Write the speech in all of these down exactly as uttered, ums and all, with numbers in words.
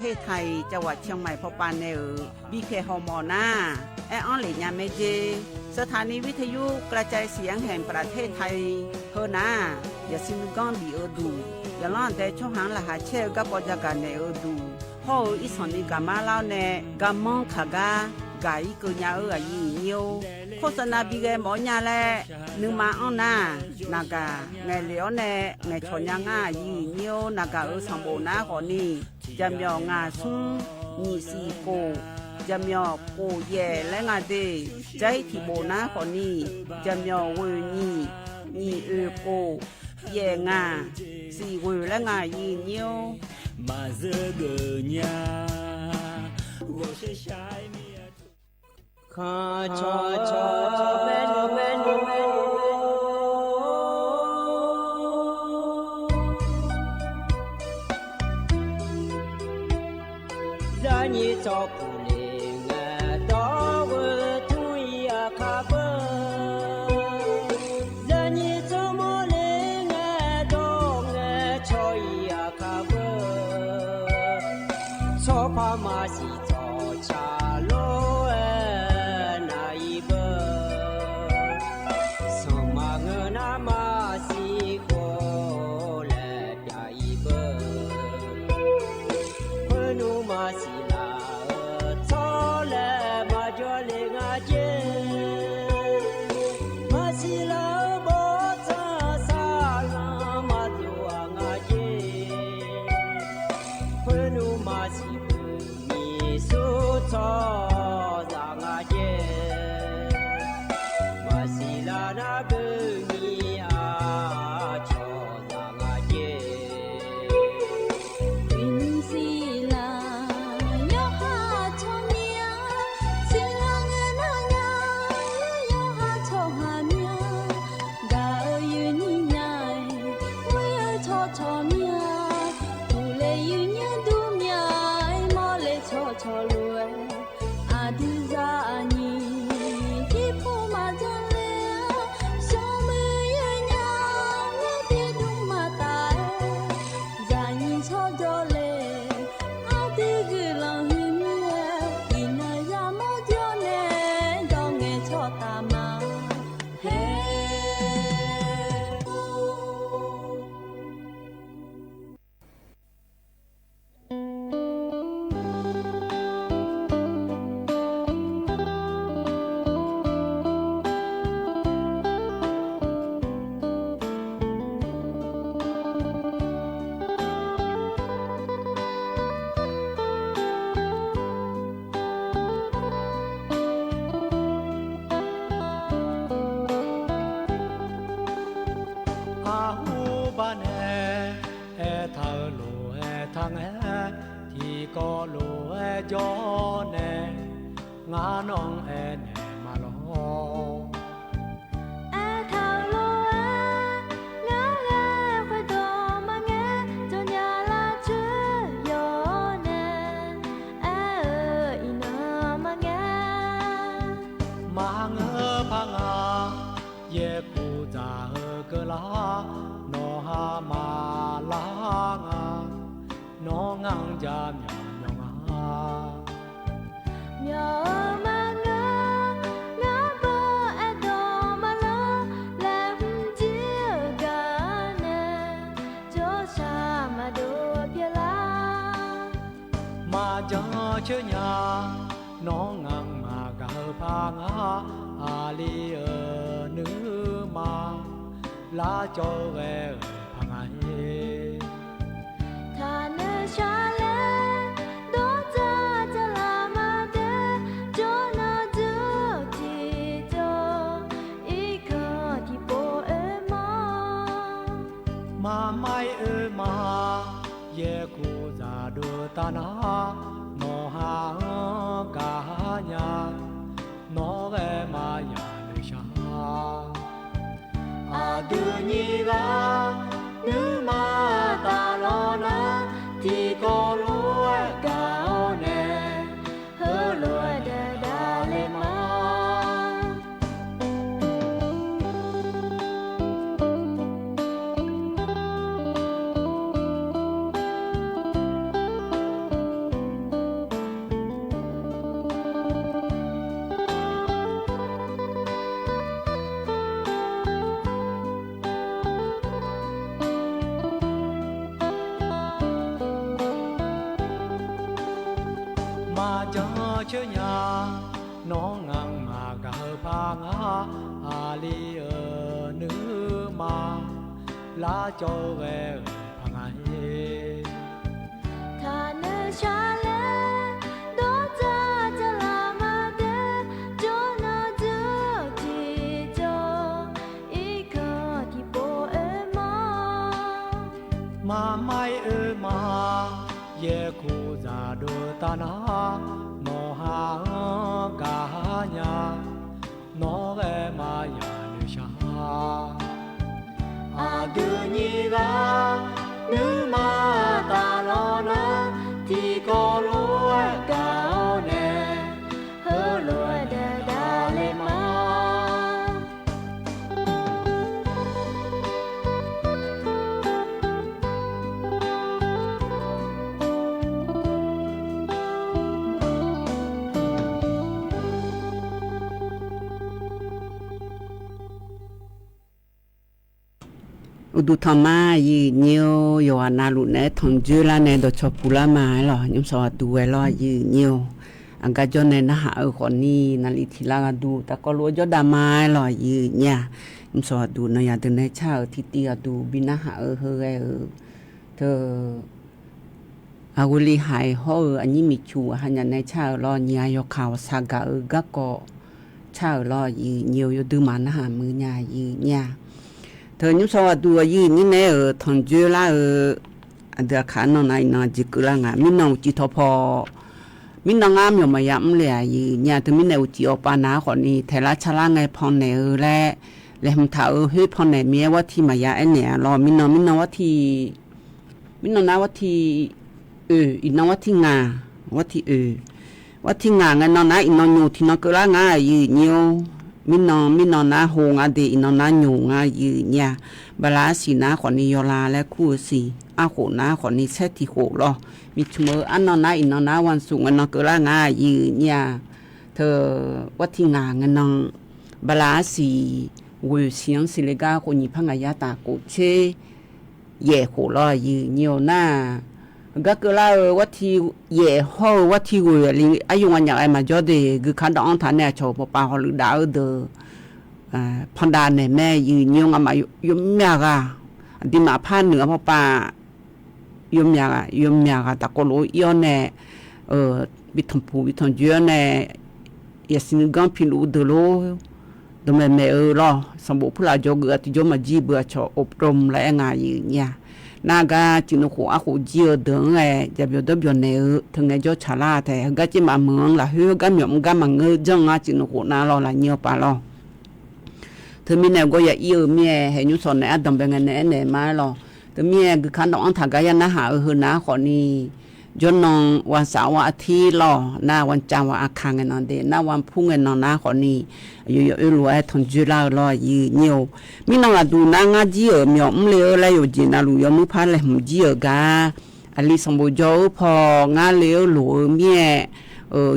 ประเทศไทย จังหวัดเชียงใหม่ พอปาน nae-euq bipyaeq hawmawf nar, aer-anr lef nya mae jer. สถานีวิทยุกระจายเสียงแห่งประเทศไทย heunar, yaqsiq nuiganr bif-eu duq, yaqlanr aqdae tsawrhaq-anr laqkhaq caer-eu garkawv jagaq naeq-eu duq hawr-eu, irsanq ni gaqmar lar-awr nae garmanr kaq gar gaq-ir keuv nya-eu aqyuif nyir-or, โฆษณา bi ghae mawf-awr nya laer nuima anr nar, naqgaq ngaeqlef-awr nae ngaeqcawq nya ngar aqyuif nyir-or, naqgaq-euq sanqbof nar khawfni, jaqmyawf ngaq smr nyiq siq kof, jaqmyawf kof yaef laer nga de. Jar-ir tiq bof nar khawfni, jaqmyawf ghoeq nyiq nyiq oeq kof, yaef ngaq siq ghoeq laer nga aqyuif nyir-or. Maqzeur geuf nya, ghawqshaq shaq-aer mir-a. Khanqcawq cawq bae nmr bae nmr bae nmr bae nmr. Zaqnyiq tsawrkuq le ngae dawr-eu tmr-ir aqkar beu. Zaqnyiq tsawrmawr le ngae dawr ngae caw-ir aqkar beu. Tsawrpar maqsiq tsawrca lof-aer nav-ir beu. Sanqma ngeur nar maqsiq khof laer pyav-ir beu. Khoernmr maqsiq laf-eu tsawrlaeq maqjawr le nga jer. Maqsiq laf-eu bawrtsanq saqlanq maqdov-aq nga jer. Khoernmr maqsiq beu nyiq sur tsawrhaq nga jer. Maqsiq laf nar beu nyiq aqcawq zaq nga jer. Uiqnymr siqlar yawqha tsawrmyanr, siqlar ngae nar nya yawqha tsawrhaq myanr. Gaq-eu yawnyir nya-aer, ghoer-eu tsawrcawq myanr, uqle yawnyir dur myanr-aer, mawrle tsawrcawq lof-aer, aqdui zaqnyiq tiqpov maqdzanr le-a, sanqmuiq yawnya-aer tiqdmr maqtaf-aer, zaqnyiq tsawrjawr le, aqdui guiqlanq huiq mir-aer, iqnan yamawr jawr nae dawq ngaeq tsawrtaf ma. Her Arhur bar nae aertaq-eu lof-aer taq ngae, tiqkawv lof-aer jawr nae ngar nawr-anr aernaeq ma lawr. Aertaq-eu lof-aer ngar ghae khoerdawq maqngae, jawrnya lar coer yawq nae aer-eu iqnan maqngae. Maqngeur par nga, yaerkuv dzaq-eu keuvlar nawq ha maqlar nga, nawr ngar-anr ja myawq myawq nga. Myawq-eu maqngeur, ngar beu aerdawq maqlar, laeqhmq jir-eu gaq nae jawrshaq maqdov pyeuflar. Maqjan coer nya, nawr ngar maqgaq-eu par nga, aqli-euq nuima larcawv-eu ghae-euq par nga-ir. Taqnoeq shar laer dawrdzaq dzaqlaq maqdae, jawrnan dzeur-eu tiqjawr, irkanq tiqpov oerma. Maqmar-ir oerma, yaerkuv dzaqdov taf nar, nawq ha-anr gaq nya, nawr ghae maqya noeqshaq. Aqdui nyir ghaq nuima taf lawr nar, tiqkawv lof-aer gaq-awr nae, heulof-aer daef daq le ma. Maqjan coer nya, nawr nga'maf gaq-eu par ngar, aqli-euq nuima, larcawv-eu ghae-euq par ngar-ir. Taqnoeq shar laer dawrdzaq dzaqlaq maqdae, jawrnan dzeur-eu tiqjawr, irkanr tiqpov oe ma. Maqmar-ir oe ma, yaerkuq zaqdov taf nar, nawqha-anr gaq-a nya, nawr ghae maqya noeqshaq. Aqdui nyir ghaq nuima taf lawr nar, tiqkawv lof-aer gaq-awr nae, heulof-aer daef davle ma. Uqduq tanq ma, aqyuif nyir-or, yawqghaq navluf naeq-aer tanqdzoer lar nae dawqcawq puq lar ma-aer lawq, nymrshawq aqduq ghae lawr, aqyuif nyir-or. Aqgar jawr nae narhaq-eu khawfni naqli tiq lar ghaq duq taf kawv lof-aer jawrdav ma-aer lawq, aqyuif nyir-aq. Nymrshawq aqduq nawnyaf deuq nae car-euq tiqtiv ghaq duq bi narhaq-eu heu ghae-euq teu aqghoe li haiq hawr-eu aqnyir miqcuq hanyaf nae car-euq lawr, nyiq ghaq yawkaq ghawqshaq gaq-eu garkawv car-euq lawr, aqyuif nyir-or, yawduq maq narhaq muiq nya, aqyuif nyir-aq. Teu nymrshawq ghaq duq aqyuif nyir nae-euq tanqdzoer lar-eu aqdui aqkaq arnan nav iqnan jeq keuvlar nga. Mirnan uqcif tawqpaw, mirnan ngar myawq maqya mr le-aq, aqyuif nyir-aq. Teumirnae uqcif awqpav nav-aer khawfni taeqlar carlar ngae pannaeq-eu laer, laeqhmq taq-euq khoer pannaeq mir-aer warti maqya aernaeq-a lawr. Mirnan, mirnan warti, mirnan nar warti oeq, iqnan warti ngaq, warti oeq, warti ngaq ngae nan nar iqnan nyoq tiqnan keuvlar nga, aqyuif nyir-or. Mirnan, mirnan nar ho nga de, iqnan nar nyoq nga, aqyuif nyir-aq. Bala arsiq nar khawfni yawla laer kur-eu siq, arkhof nar khawfni saer tiq khof lawr. Miqcmq-eu arnan nar iqnan nar wansuq ngae nan keuvlar nga, aqyuif nyir-aq. Teu warti ngaq ngae nan bala arsiq ghoeq siq-anr siqle gar khof nyiq par ngaq yar taf khof tser yaef khof lawr, aqyuif nyir-or nar. Heugar keuvlar-eu warti yaef hawr-eu warti ghoeq aqli aryo nga nyaf ghae maqjawr de, guikaq dawv-anr taq nae aqcawq-euq pawqpav hawluf dav-eu deuq pandav naeq mae, aqyuif nyir-or. Ngamaf yawmyav ghaq, aqduimaf par nuiq-a pawqpav yawmyav ghaq, yawmyav ghaq taf kawv lof-aer ir-awr nae, bi tanqpuq bi tanqdzoer-awr nae, yasiq nuiganr piluf-eu deuq lor, dawqmaeq maeq-eu lawr, sanqbof purlaf jawrgeuf-a tiqjawr maqjir beu aqcawq of dawm laer aer nga, aqyuif nyir-aq. Nar gar cifnuv khof arkhof jir-eu deuq-anr aer jaqbyawq dawrbyawq naeq-eu teu ngaejawr tsaqlar taef, heugar caev maqmuiq-anr lafkhoer heugar myawf mr gar maqngeur janr-a, cifnuv khof nav lawr lafnyir-awr paq lawr. Teumirnae gawr ya ir-eu mir-aer haeq nymrshawq naeq ardanq bae ngae nae aernaeq ma-aer lawr. Teumirnae guikaq dawv-anr taq gar ya narhaq-eu heu nav-aer khawfni, jawrnan วันเสาร์ วันอาทิตย์ lawr, nar วันจันทร์ วันอังคาร ngae nan de, nar วันพุธ ngae nan nar khawfni, aqyawf yawf oerlof-aer tanqdzoer lar-eu lawr, aqyuif nyir-or. Mirnan ghaqduq nar ngar jir-euq myawf mr le-eu laer yawqjeq navluf yawmuir par laeqhmq jir-euq gar, aqli sanqbof jawr-eu paw ngar le-eu loq-eu mir-aer,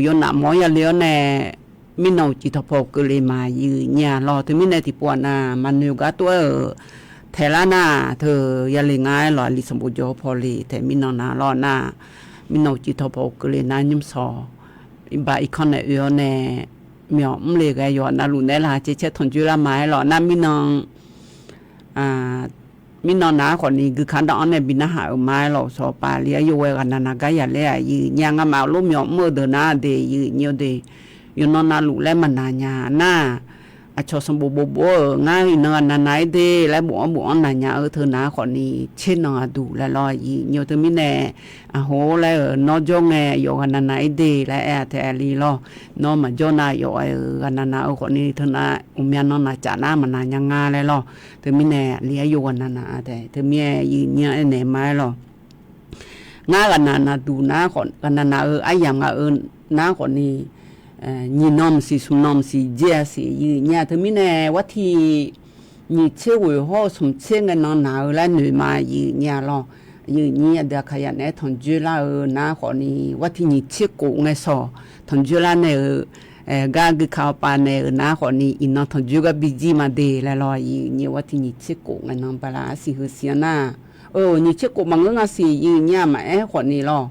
yawnaf mawr-awr yale-awr nae, mirnan uqcif tawqpaw keuvle ma, aqyuif nyir-aq lawr. Teumirnae tiqpov aqnav maqnoeq gar tov-aer-euq taeqlar nar, teu yale nga-aer lawr, aqli sanqbof jawr-eu paw le taeq mirnan nav lawr nar, mirnan uqcif tawqpaw keuvle nar nymrshawq iqbaq irkanr naeq oe-awr nae myawf mr le ghae yawqha navluf naeq-aer laqkhaq caer caer tanqdzoer lar ma-aer lawr nar mirnan mirnan nav-aer khawfni guikaq dawv-anr nae bi narhaq-euq ma-aer lawr, uqshawq pavli-aer yawghae ghaqnav nav gar ya laer, aqyuif nyir-aq. Ngamaf lof myawf mr-eu deuq nar de, aqyuif nyir-or de, yawqnan navluf laer maqnaq nya nar, aqcawq sanqbof bofbof-euq ngar iqnan ghaqnav nav-ir de laer bof-anr bof-anr naq nya-eu teu nav-aer khawfni tser nan aqduq laer lawr, aqyuif nyir-or. Teumirnae aqhor laer-euq nawr jawr ngae yawf ghaqnav nav-ir de laer aer-a taef aqli lawr. Nawr maqjawr nav yawf-aer-euq ghaqnav nav-eu khawfni teu nav uqmya nan naqcaf nar maqnaq nya nga laer lawr. Teumirnae aqli-aer yawf ghaqnav nav-a taef, teumirnae aqyuif nyir-anr aernaeq ma-aer lawr. Ngar ghaqnav nav duq nar khawf, ghaqnav nav-eu aryamq ngaq-eu nar khawfni, nyiq nan maqsiq smq nan maqsiq dzer-a siq, aqyuif nyir-aq. Teumirnae warti nyiq tser ghoeq hawr-eu smq tser ngae nan naq-eu laer noeq ma, aqyuif nyir-aq lawr. Aqyuif nyir aqdui aqkaq ya naeq-aer tanqdzoer lar-eu nar khawfni, warti nyiq tser khof ngae shawq tanqdzoer lar naeq-eu gar guikaq awqpav naeq-euq nar khawfni, iqnan tanqdzoer gar bi jir ma de laer lawr, aqyuif nyir-or. Warti nyiq tser khof ngae nan bala arsiq heu siq-anr nar, nyiq tser khof maqngeur nga siq, aqyuif nyir-aq. Maqaer khawfni lawr.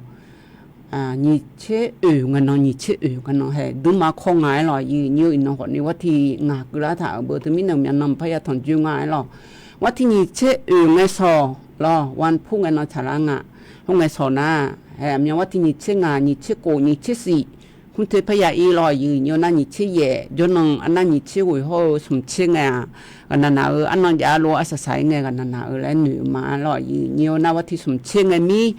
nyiq tser oeq ngae nan, nyiq tser oeq ngae nan hae duima kawr nga-aer lawq. Yiq nyi-eu iqnan khawfni warti ngaq keuvlar taq-euq beu teumirnae myavnan mqpar ya tanq joe nga-aer lawq. Warti nyiq tser oeq ngae sawq lawq, วันพุธ ngae nan tsaqlar nga. Khoerngae sawq nar, hae aqmyan warti nyiq tser ngaq, nyiq tser kof, nyiq tser siq, กรุงเทพ par ya ir lawq. Yiq nyi-eu nar nyiq tser yaef jawrnan arnar nyiq tser ghoeq hawr-eu smq tser ngae-aq, ghaqnaq naq-eu arnan jav-ar lof arsaq saq-ir ngae ghaqnaq naq-eu laer noeq-eu ma-aer lawq. Yiq nyi-eu nar warti smq tser ngae mir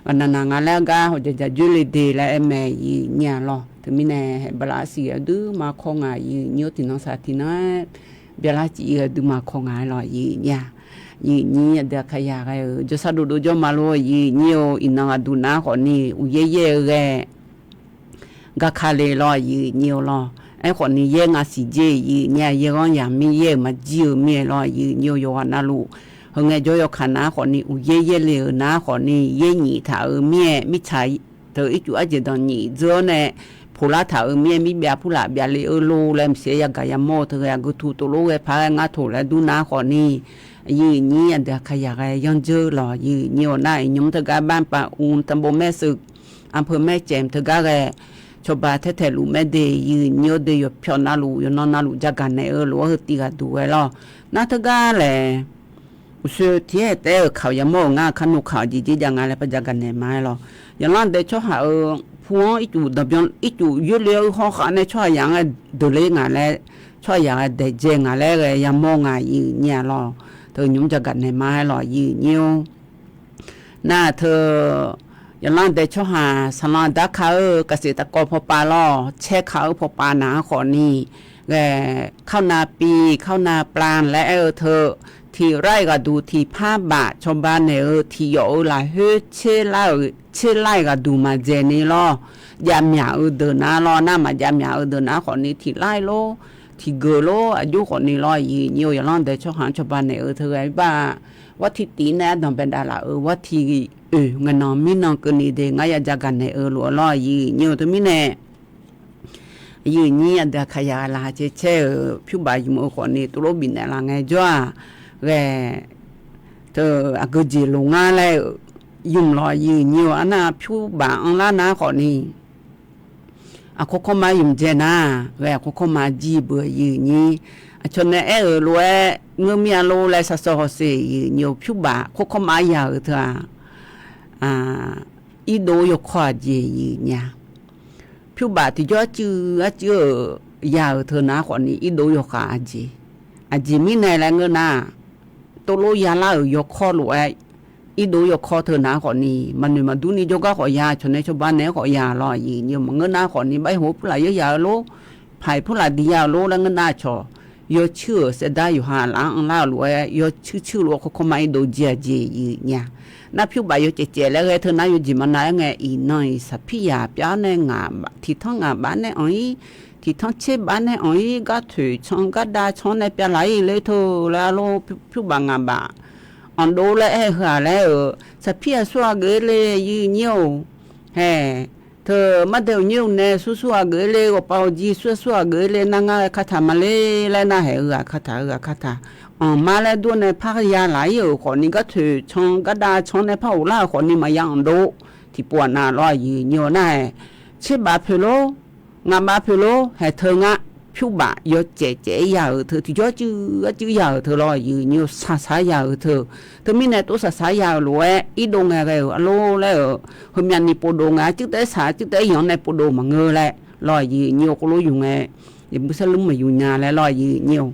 ghaqnaq naq nga laer argar hawqjaq jaq joer le de laer aer mae. Yiq nyi-a lawq. Teumirnae bala arsiq ghae duima kawr nga. Yiq nyi-eu tiqnan saq tiqnan-aer byalar cif-ir ghae duima kawr nga-aer lawq. Yiq nyi-a, yiq nyi aqdui aqkaqyaq ghae-euq jawrsar dovdov jawr ma lor. Yiq nyi-eu iqnan ghaqduq nar khawfni uqyaer yaer-eu ghae garka le lawq. Yiq nyi-eu lawq. Aerkhawfni yaer nga siqjer, yiq nyi-a yaerghanr yamir yaer-euq maqjir-eu mir-aer lawq. Yiq nyi-eu yawqghaq navluf, heu ngae jawr yawkaq nar khawfni uqyaer yaer le-euq nar khawfni yaer nyif taq-euq mir-aer mirtsaq teu ircuf arjeq danqnyif dzeur-awr nae poqlar taq-euq mir-aer mirbyav purlaf byav le-eu lor laer maqsiq-aer yagaq yamawr-eu teu ghae aqgeu tu tov lof ghae par ghae ngar toq laer dur nar khawfni, yiq nyi aqdui aqkaqyaq ghae yanr dzeur lawq. Yiq nyi-eu nar iqnymr teugar บ้านป่าอุง ตำบลแม่เสก อำเภอแม่แจ่ม teugar ghae cawba taer taeq luf maer de. Yiq nyi-eu de yawqpyawq navluf yawqnan navluf jagaq naeq-eu lof-aer heu tiv ghaq duq ghae lawq. Nar teugar laer uqshoe tiq-aer taef-aer-euq kaq-awq yamawr-euq ngar kar noeqkaq-awq jeq jer jav nga laer par jagaq naeq ma-aer lawq. Yawqlanr dae tsawrhaq-euq pu-anr ircuf danqbyan ircuf yoerle-awr hawr khav nae tsawrhaq yaq-anr ghae deuq ler nga laer, tsawrhaq yaq ghae daeqdzae nga laer ghae yamawr nga. Yiq nyi-a lawq. Teu nymr jagaq naeq ma-aer lawq. Yiq nyi-or nar teu yawqlanr dae tsawrhaq saqlanq darka-eu เกษตรกร pawpav lawr, caer ka-eu pawpav nar-anr khawfni ghae ข้าวนาปี ข้าวนาปลา laer aer-eu teu, tiq lar-iq ghaqduq tiqpar baf cawba naeq-eu tiq yawf-eu lafkhoer tser lar-iq ghaqduq maqdzaeq ni lawr, javmyaq-eu deuq nar lawr, nar maqjavmyaq-eu deuq nar khawfni tiq lar-iq lor, tiq geuq lor, aqjox khawfni lawr. Yiq nyi-eu yawqlanr dae tsawrhaq-anr cawba naeq-eu teu ghae-ir bar-aq, warti tif nae ardanq baedav laf-euq warti oeq ngae nan mirnan keuvni de ngar ya jagaq naeq-eu lof-aer lawr. Yiq nyi-eu teumirnae yiq nyi aqdui aqkaqyaq laqkhaq caer caer-euq pyurbaf ymq-eu khawfni tovlof bifnaeq laf ngae jawr-aq, ghae teu aqgeujeq loq ngar laer-euq ymq lawq. Yiq nyi-eu arnar pyurbaf anrlar nar khawfni aqkawr kawrma ymq dzae nar, ghae aqkawr kawrma jir beu-eu yiq nyi. Aqcawq nae aer-euq lof-aer ngeur mir-a lor laer saqsawq hawsheq yiq nyi-eu pyurbaf kawr kawrma ya-euq teu-aq, irdov yawkawr aqjeq yiq nya. Pyurbaf tiqjawr arcuiv arcuiv-euq ya-euq teu nar khawfni irdov yawkhav aqjeq. Aqjeq mirnae laer ngeur nar, tovlof yalar-euq yawkawr lof-aer irdov yawkawr teu nar khawfni maqnoeq maqdur ni jawrgar khawf ya, cawqnae cawba naeq-aer khawf ya lawr. Yiq nyi-eu maqngeur nar khawfni bar hawr purlaf yaer ya-eu lor, paq-iq purlaf diq ya-eu lor laer ngeur nar aqcawq yawcuir-euq saevdar yawqha laf-anr anrlar-eu lof-aer yawcuir cuir lof-aer kawr kawrma irdov jir-aq jeq yiq nya. Nar pyurbaf yawcaef caef laer ghae teu nar yawjeq maqnav-aer ngae, iqnan-iq saqpir yaq pyav-awr nae ngaq tiqtanr ngaq baf nae anq-ir, tiqtanr tser baf nae anq-ir, gar toeq can gar dav can nae pyav laq-ir le teu laer arlor pyurbaf ngaq baf anqdov laer aer-eu heu-aq laer-euq saqpir aqsur ghaq geuf-ir le yiq nyi-or. Hae teu mardae uqnyir uqnae sur sur ghaq geuf-ir le, ghawqpav ghawqjir sur sur ghaq geuf-ir le, nar ngar ghae kataq maqle laer nar haeq-eu ghaq kataq-eu ghaq kataq anqma laer dur-awr nae par ya laq-ir-euq khawfni gar toeq can gar dav can nae par ghoflar-euq khawfni maqya anqdov tiqpov-aq nav lawr-aq yiq nyi-or nar-aer tser baf poeq lor, ngaq baf poeq lor haeq teu ngar pyurbaf yawcaef caef-aer ya-euq teu tiqjawr arcuiv arcuiv ya-euq teu lawr-aq yiq nyi-or saqsaq ya-euq teu. Teumirnae tov saqsaq ya-euq lof-aer irdov ngae ghae-euq arlor laer-euq heumyav ni povdov ngae arcuiv taef-aer saq arcuiv taef-aer yanq-anr nae povdov maqngeur laer lawr-aq yiq nyi-or khoerlof yuf ngae, yeqbur saerlmr maqyuf nya laer lawr-aq yiq nyi-or.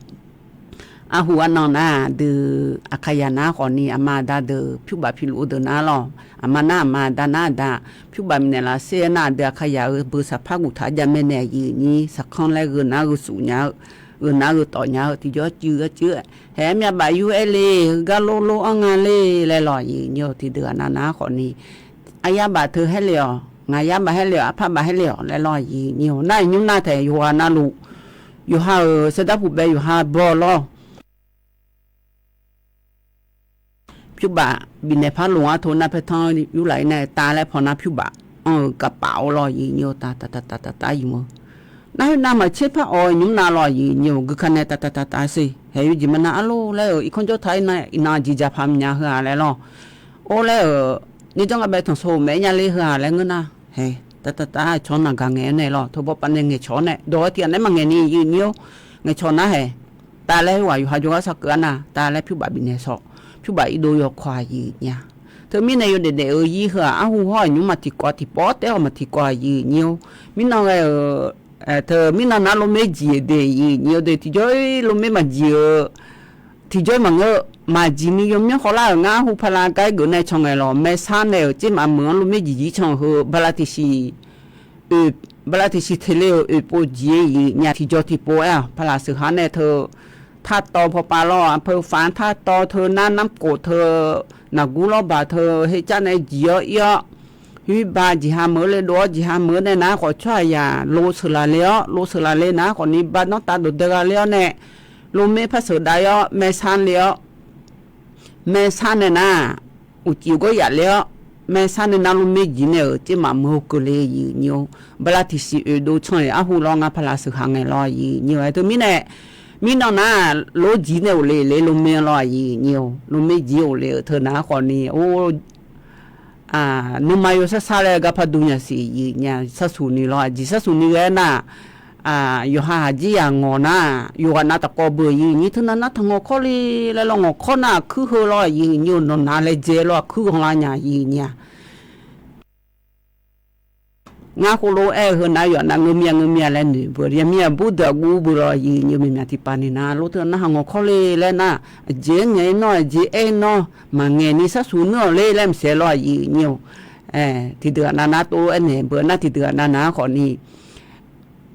Arhu arnan nar-aq dui aqkaqyaq nar khawfni aqma aqda deuq pyurbaf piluf-eu deuq nar lawr, aqma nar aqma aqda nar aqda pyurbaf bifnaeq laf sher-aer nar aqdui aqkaqyaq-euq beu saqpar guftaq-a jav mae nae yiq nyi saqkanr laer gheu nar gheu suf nya-eu, gheu nar gheu tawf nya-eu tiqjawr cuiv-aer cuiv-aer haeq-aer myavbaf yur-aer le, heugar lor lor anr nga le laer lawr-aq yiq nyi-or tiqdeuq aqnav nar khawfni aryar baf teu haer le-awq, ngaqyar baf haer le-awq, arpar baf haer le-awq laer lawr-aq yiq nyi-or nar-aq nymr nar taeq yawqghaq navluf yawqha-euq saerdar puq bae yawqha baw lawr pyurbaf bifnaeq par loq-anr tov nar paertanr yurlaf-ir nae tav laer paw nar pyurbaf anr-euq gaqpaf-awr lawr-aq yiq nyi-or tav tav tav tav tav yuf-eu nar khoer navmaqtser par awq nymr nar lawr-aq yiq nyi-or gui ka nae tav tav tav tav sher haeq yawjeq maqnav arlor laer-euq irkanr jawr taq-ir nar iqnan aqjeq jaqpaq maqnya heu-aq laer lawr. Or laer-euq nyaerjanr nga bae tanqsawr-euq maeq-aer nya ler heu-aq laer ngeur nar Hae, taf taf taf-aer cawq-anr naq gaq ngaeq-awr nae lawr, teu bawr pav nae ngaeqcawq-awr nae dawq-aer tiq ghaq nae maqngaeq ni yif nyir-or, ngaeqcawq nar hae, taf laer heughaq yawqha jawrgar sarkeuv-ar nar, taf laer pyur baf bifnaeq shawq, pyur baf irdov yawkawq-aq yif nyir-a. Teumirnae yawdaef daef-euq yir heu-aq, arhu hawr-aq nymr maq tiqkawv tiqpawf taef-awq maq tiqkawv-aq yif nyir-or, mirnan ghae-euq teu mirnan nar lormaer jiq de yif nyir-or de, tiqjawr-ir lormaer maqjiq-eu tiqjawr-ir maqngeur-eu, maqjiq ni yawmyanr khawvlar-euq ngar arhu pala gar-ir geuf nae can ngaeq lawq, maersar nae-euq tser maf meuq-anr lormaer jiq jir can-eu heu bala tiqsiq oe, bala tiqsiq teq le-euq oeqpov jiq-aer yif nyir-a, tiqjawr tiqpov-aer-aq pala sheuqhar nae teu tartawv pawpav lawr, aqpeu faf-anr tartawv teu nar narkof teu naqgur lawrbaq teu hercar nae jiq-awr ir-awr, huiqba jeqha meuq-eu le dov-awr jeqha meuq-eu nae nar khawf tsawrhaqzaq lo sheuqlaq le-awr, lo sheuqlaq le nar khawf ni ba danrtav dawqdae gha le-awr nae, lormaer par sheuqdav-ir-awr maersar le-awr, maersar nae nar uqcif gawryaf le-awr, maersar nae nar lormaer jiq nae-euq tser maf meuq-eu keuvle yif nyir-or, bala tiqsiq oeqdov can-iq arhu lawr ngar pala sheuqhaq ngaeq lawr yif nyir-or. Aer teumirnae mirnan nar lor jiq nae ghofle le lormaer lawr yif nyir-or, lormaer jiq ghofle-euq teu nar khawf ni or nuima yawshar shar laer gar par duq nya siq yif nyir-a, sharsuq ni lawr, aqjeq sharsuq ni ghae-aer nar, yawqha haqjir yaq ngawq nar, yawqghaq nav taqkawv beu yif nyir, teunav nar taq ngawqkawr le laer lawr, ngawqkawr nar aqkuir heu lawr yif nyir-or, nawqnav laejae lawr aqkuir ghanlar nya yif nyir-a. Ngar khoerlof-aer-eu heu nar yawqnav ngeur mir-a ngeur mir-a laer noeq beu, yaqmir aqbur deuq aqguv beu lawr yif nyir-or, myaqmyaq tiqpav ni nar lof teunav nar taq ngawqkawr le laer nar, aqjeq-aer ngaeq-aer nawr, aqjeq aer-aer nawr, maqngaeq ni sharsuq nuir-awq le laer maqsiq lawr yif nyir-or. Tiqdeuq ghaq nav nar tov-aer naeq beu nar, tiqdeuq ghaq nav nav-anr khawf ni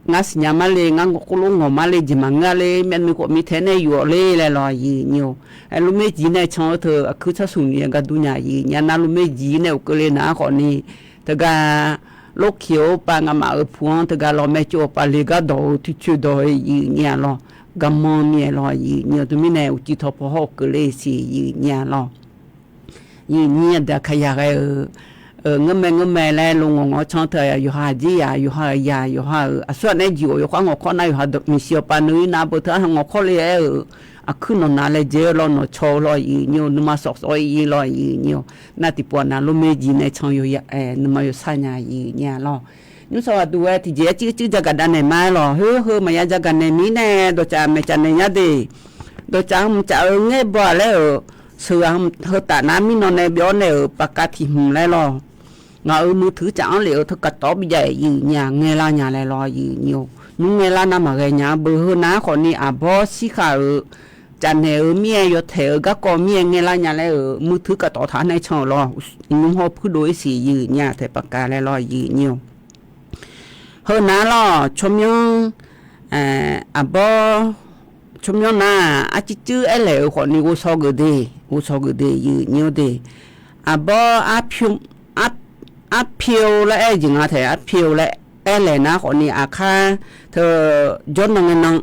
ngar siqnya mar le, ngar khoerlof ngawq mar le, jeq maqngeur le, myavnuiv khawf mirtae nae yuf-awq le laer lawr yif nyir-or. Aer lormaer jiq nae can-eu teu aqkuir sharsuq ni gar dur nya yif nyir-a, nar lormaer jiq nae ghofkeuvle nav-anr khawf ni teugar lorkeq-eu pav ngamaf-euq pu-anr teugar lawr maercov-eu pav le gar dawq-eu tiqcoer dawq-eu yif nyir-a lawr, garmanr mir-aer lawr yif nyir-or. Teumirnae uqcif tawqpaw hawr-eu keuvle siq yif nyir-a lawr. Yif nyir aqdui Aqkaqyaq ghae-euq ngeurmae ngeurmae laer lo ngawq ngawq-awr can teu yawqha aqjir yaq, yawqha-euq yaq, yawqha-euq aqsur ghaq nae jeq-awq yawkhav ngawqkawr nar yawqha miqshi-awr pav nui nar beu teu-anr ngawqkawr le aer-euq aqkuir nawqnav laejae-eu lawr, nawqcaw-eu lawr yif nyir-or, nuima sawf sawf-ir lawr yif nyir-or. Nar tiqpov-aq nav lormaer jiq nae can yawqha nuima yawshar nya yif nyir-a lawr. Nymrsaw ghaq duq-aer tiqjeq-aer circuir jagaq dav naeq ma-aer lawq, khoer heu maqya jagaq naeq mir nae dawqcaf maeqcaf naeq nya de. Dawqcaf hmq caf-eu ngaer baw-aq laer-euq, sheuqghaq heutaf nar mirnan nae byov-awr nae-euq paqkav tiq hmq laer lawr. Ngaq-euq muiqtuiq caf-anr lef-euq teu kaqtawv-awr bijav-aer yif nyir-a, ngaelar nya laer lawr yif nyir-or. Nymr ngaelar nar maqghae nya-anr beu, heu nav-anr khawf ni aqbawr shirkhaq-euq cafnaeq-eu mir-aer, yawtaeq-eu garkawv mir-aer ngaelar nya laer-euq muiqtuiq kaqtawv taq-anr nae can-euq lawr. Nymr hawr puirdov-ir siq yif nyir-a, taeq paqkav laer lawr yif nyir-or. Heu nav lawr, tsawrmyanr, aqbawr, tsawrmyanr nar arcircuir aerlaeq-euq khawf ni ghovshaw geuf de, ghovshaw geuf de yif nyir-or de. Aqbawr arpyeuf laer aer-eu jeq nga taeq arpyeuf laer aerlaeq nar khawf ni aqkar teu jawrnan ngae nan,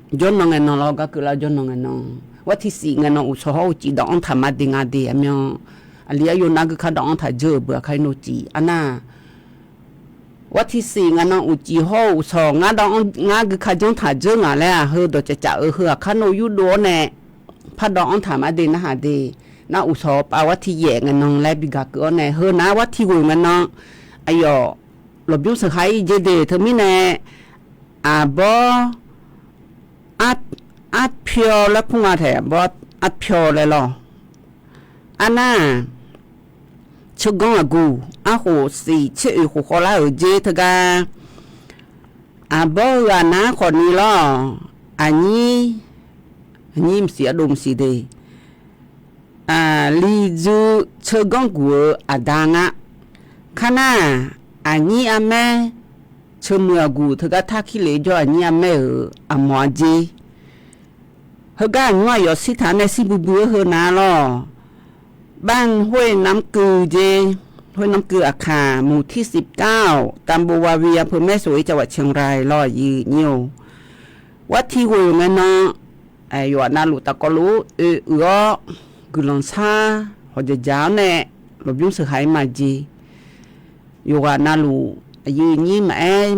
jawrnan ngae nan lawr, gar keuvlar jawrnan ngae nan, war tiqsiq ngae nan uqshawq hawr uqcif dawv-anr taq ma de nga de aqmyan. Aqli aryaw nar guikar dawv-anr taq dzeur-euq beu aqkar nor cif arnar war tiqsiq ngae nan uqcif hawr-eu uqshawq ngar dawv-anr, ngar guikar janr taq dzeur ngaq laer-aq, heu dawqcaf caf-euq heu aqkar nor yurdov-awr nae pardawv-anr taq ma de narhaq de. Nar uqshawq pav war tiqyaef ngae nan laer bi gaq keuv-awr nae, heu nar war tiqghoeq ngae nan aqyawf lawqbymr sheuqha-ir jer de. Teumirnae aqbawr arpyeuf laer kur nga taeq, aqbawr arpyeuf laer lawr. Arnar tseuganr aqguq arkhof siq tser oeq khof khawvlar-euq jer teugar, aqbawr ghaq nar khawf ni lawr, aqnyir, aqnyir maqsiq ardov maqsiq de, liqdzuir tseuganr guq-eu aqda nga. Kar nar, aqnyir armaer tseuqmuiq aqguq teugar tarkir lef jawr aqnyir armaer-euq aqmawq-a jer. Heugar aqnymr aqyawf shirtaq nae shir buibui-eu heu nav lawr. บ้านห้วยน้ำกือ jer, ห้วยน้ำกือ Aqkaq หมู่ที่สิบเก้า ตำบลวาวี อำเภอแม่สวย จังหวัดเชียงราย lawr yif nyir-or. War tiqghoeq ngae nan yawqghaq navluf tafkawv luf oe uiq-awr guiqlanq shar hawqjaq jaq-awr nae lawqbymr sheuqha-ir ma jer. Yawqghaq navluf aqyuif nyir maqaer,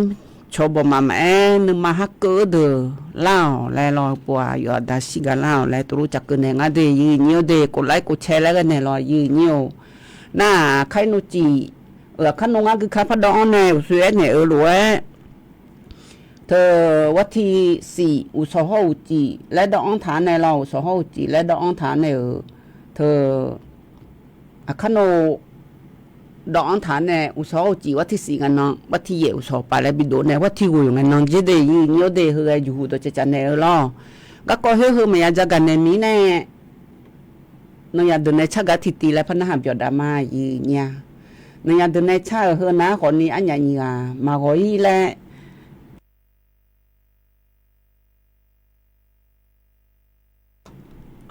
cawq bawqmaf maqaer, nuima har keuv-eu deuq lar-awq laer lawr, pov-aq yawqha daq shir gaq lar-awq laer tov lof caf keuv naeq ngar de yif nyir-or de, กดไลค์ กดแชร์ laer ghae naeq lawr yif nyir-or. Nar-aq, aqkar-ir nor cif Aqkar nawr ngar guikar pardawv-anr nae uqshoe aernaeq-eu lof-aer, teu, wartiq shif uqshawq hawr uqcif laer dawv-anr taq-anr nae lawr, uqshawq hawr uqcif laer dawv-anr taq-anr nae-euq, teu, aqkar nawr dawv-anr taq-anr nae uqshawq hawr uqcif wartiq shif ngae nan wartiq yaef uqshawq paf laer bidov nae wartiq ghoeq ngae nan jerde ir nyir-awr de heughae juqhuq dawqcaev caf naeq-eu lawr. Garkawv khoer heu maqya jagaq naeq mir nae, nawnyaf deuq nae car gar tiqtiv laer par narhaq byawq dav ma, aqyuif nyir-a. Nawnyaf deuq nae car-euq heu nar khawfni arnyaf nyiq ghaq maqghawq ir laer,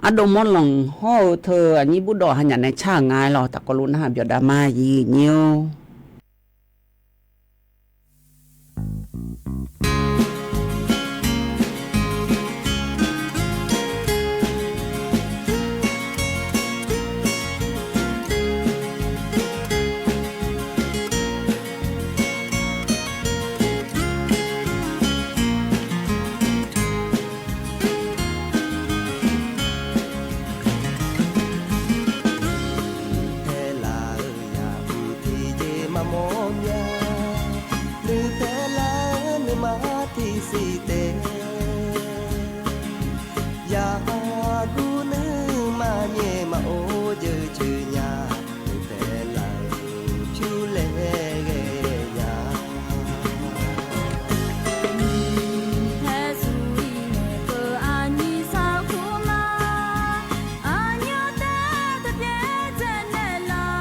ardov mawr lanq hawr-eu teu aqnyir burdawv hanyaf nae car-euq nga-aer lawr, tafkawv lof narhaq byawq dav ma, aqyuif nyir-or. Nuipaelar-eu yaq mq tiqjeq maqmawr nya, nuipaelar-eu nuima tiqsiq taef, yaqguv nuima nyaef maqor jeuq jeuq nya, nuipaelar-eu pyur laer ghae nya. Miqpae zuq-iq ngaeqkeuv aqnyir sarkur ma, aqnyir-anr taef taqbyaer dzaenaeq lar.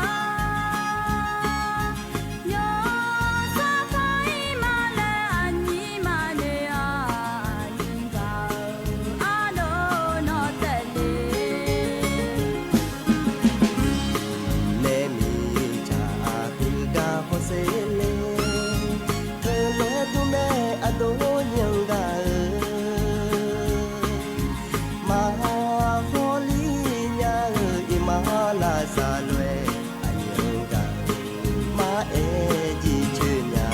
Yawsanr kar-ir ma laer aqnyir maqnoeq-a, aqnyir gaq-eu ardov nawr taef le. Nae miqdzaq aqhuiq gar hawsher le, teulof-aer dm mae aqdov nyanr gaq-eu, maqhawli nya-eu iqmalavsar lof-aer aqnyanr gaq-eu maqaer jircoer nya.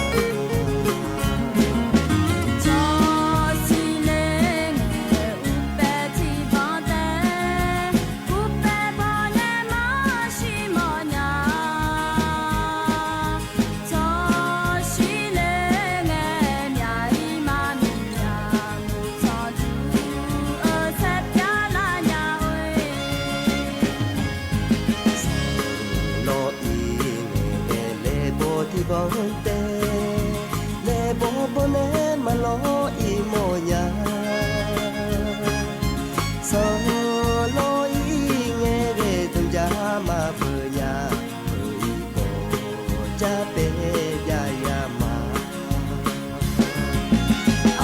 Tsawrshir ler ngae uqpaeq tiqbanq taef, uqpaeq banq nae maqshir mawrnya. Tsawrshir ler ngae myaq-ir maqmyaq, muiq tsanqduq-eu saer pyar lar nya-oe. Sanqlawr-ir ngae laebaw tiqbanq taef, laebaw baw nae maqlawr-ir mawrnya. Sanqlawr-ir ngae ghae dmqja maqpeuq nya, peuq-ir khawf jar paer jav ya ma.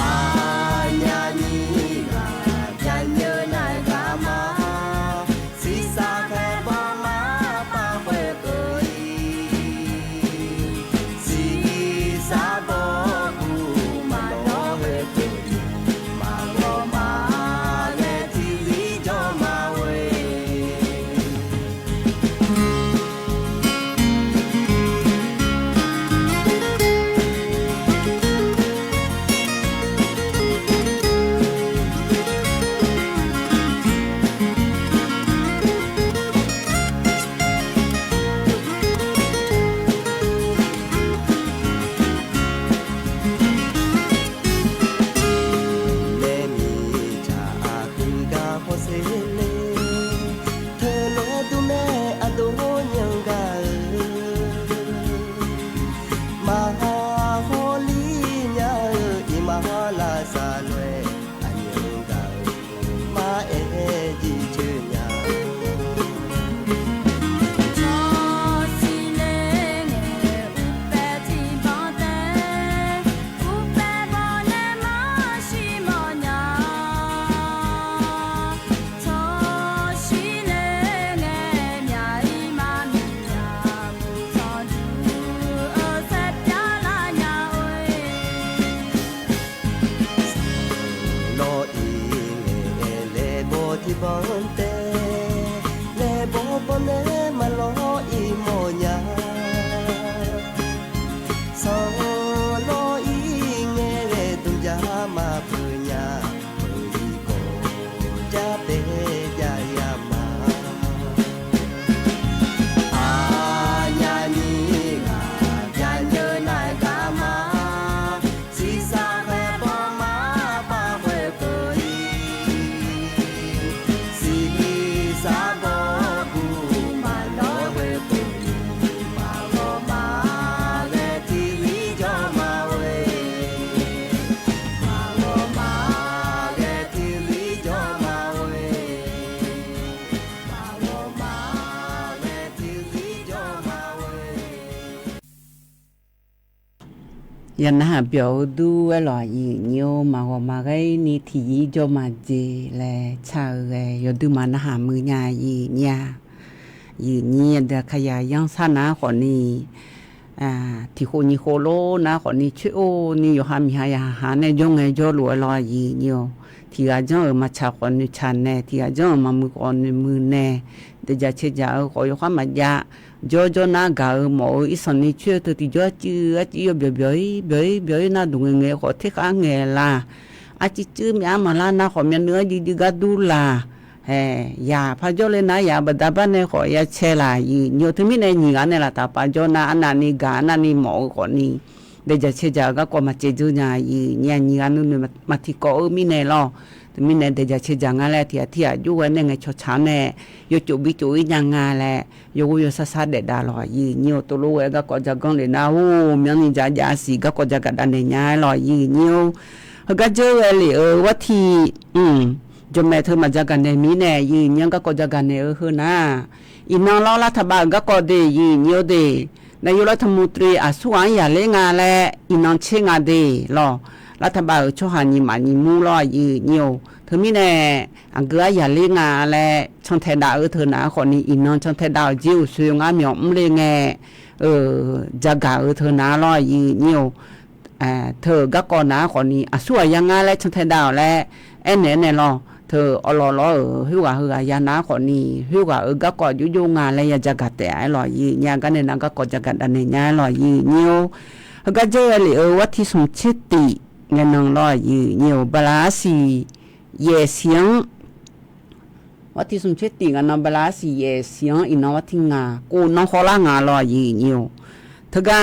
Aqnyir nyiq ghaq jaqnyeuv naeq gar ma, shiqshaq khaeq bawr ma, paq khoerkeuv-ir. Shiqshaq bawr guq maqdawr khoerkeuv-ir, maqghawq ma laer tiqzir jawr ma-oe. Nae miqdzaq aqhuiq gar hawsher le, teulof-aer dm mae aqdov nyanr gaq-eu, maqhawli nya-eu iqmalavsar lof-aer aqnyanr gaq-eu maqaer jircoer nya. Tsawrshir ler ngae uqpaeq tiqbanq taef, uqpaeq banq nae maqshir mawrnya. Tsawrshir ler ngae myaq-ir maqmyaq, muiq tsanqduq-eu saer pyar lar nya-oe. Yawqnan haq byawq-eu dur-aer lawq, aqyuif nyi-or, maqghawq maqghae-ir ni tiqyir jawr maqjeq laer car-eu ghae yawduimaf narhaq muiq nya, aqyuif nyi-a. Aqyuif nyi aqdui aqkaqyaq yanr sar nar khawfni, tiqkhof nyiq khof lor nar khawfni coer-or ni yawqha miqha yaqha nae jawr ngae jawrluf-aer lawq, aqyuif nyi-or. Tiqghaq janr-euq maqtsaq khawf noeqtsaq nae, tiqghaq janr-euq maqmuiq khawf noeqmuiq nae, daeqjaq caev jaq-eu khawf yawkhav maqjav, jawrjawr nar gaq-eu mawf-eu irsanq ni coer-eu teu tiqjawr arcuiv arcuiv yawbyawq byawq-ir byawq-ir byawq-ir nar duq ngaeqngaeq khawf terkhar ngaeq laq. Arcuiv cuiv myav maqlar nar khawf myavnuiv-anr juiv juiv gar dur laq. Haeq, yaq par jawr le nar yaq baqda bar nae khawf ya cae laq, aqyuif nyi-or. Teumirnae nyiq ghaq nae laf taq pav jawr nar arnavni gaq arnavni mawf-eu khawfni, daeqjaq caev jaq-eu garkawv maqcaev dzeur nya, aqyuif nyi-a. Nyiq ghaq nuinoeq maqtiq kawv-eu mirnae lawq. Teumirnae daeqjaq caev jaq nga laer tiq ghaq tir ghaq jov ghae nae ngae cawqcaq-anr nae yawcof bi cof-ir nya nga laer yawghov yawsar sar daef dav lawq, aqyuif nyi-or. Tov lof ghae garkawv ja ganr lef nar-or, myanrni ja jav siq garkawv ja gaq dav naeq nya-aer lawq, aqyuif nyi-or. Heugar dzeur ghae lef-eu war tiq jawqmaeq teu maqja gaq naeq mirnae, aqyuif nyi-anr garkawv ja gaq naeq-eu heu nar, iqnan lawr lar taqbav-euq garkawv de, aqyuif nyi-or de. Naef yawlaer tanqmuv tri aqsurghaq-anr yaqler nga laer iqnan tser nga de lawq. Lar taqbav-euq tsawrhaq nyiq maf nyiq mur lawr, aqyuif nyi-or. Teumirnae aqgeu-ar yaqler nga laer cantae dav-eu teu nar khawfni, iqnan cantae dav-euq jir-euq soe ngar myawq mr le ngae, jagaq-eu teu nar lawr, aqyuif nyi-or. Teu-euq garkawv nar khawfni aqsurghaq ya ngar laer cantae dav-awq laer aernaeq-aer nae lawr. Teu awqlawq lawr-euq khoerghaq heughaq ya nar khawfni, khoerghaq-euq garkawv aqjox jox nga laer ya jagaq taef-aer lawq, aqyuif nyi-a. Gar nae nar garkawv ja gaq dav naeq nya-aer lawq, aqyuif nyi-or. Heugar dzeur ghae lef-eu war tiq smq tser tiq ngae nan lawr, aqyuif nyi-or. Bala arsiq yaeq siq-anr, war tiq smq tser tiq ngae nan bala arsiq yaeq siq-anr iqnan war tiq ngaq kov nanr khawr lar nga lawr, aqyuif nyi-or. Teugar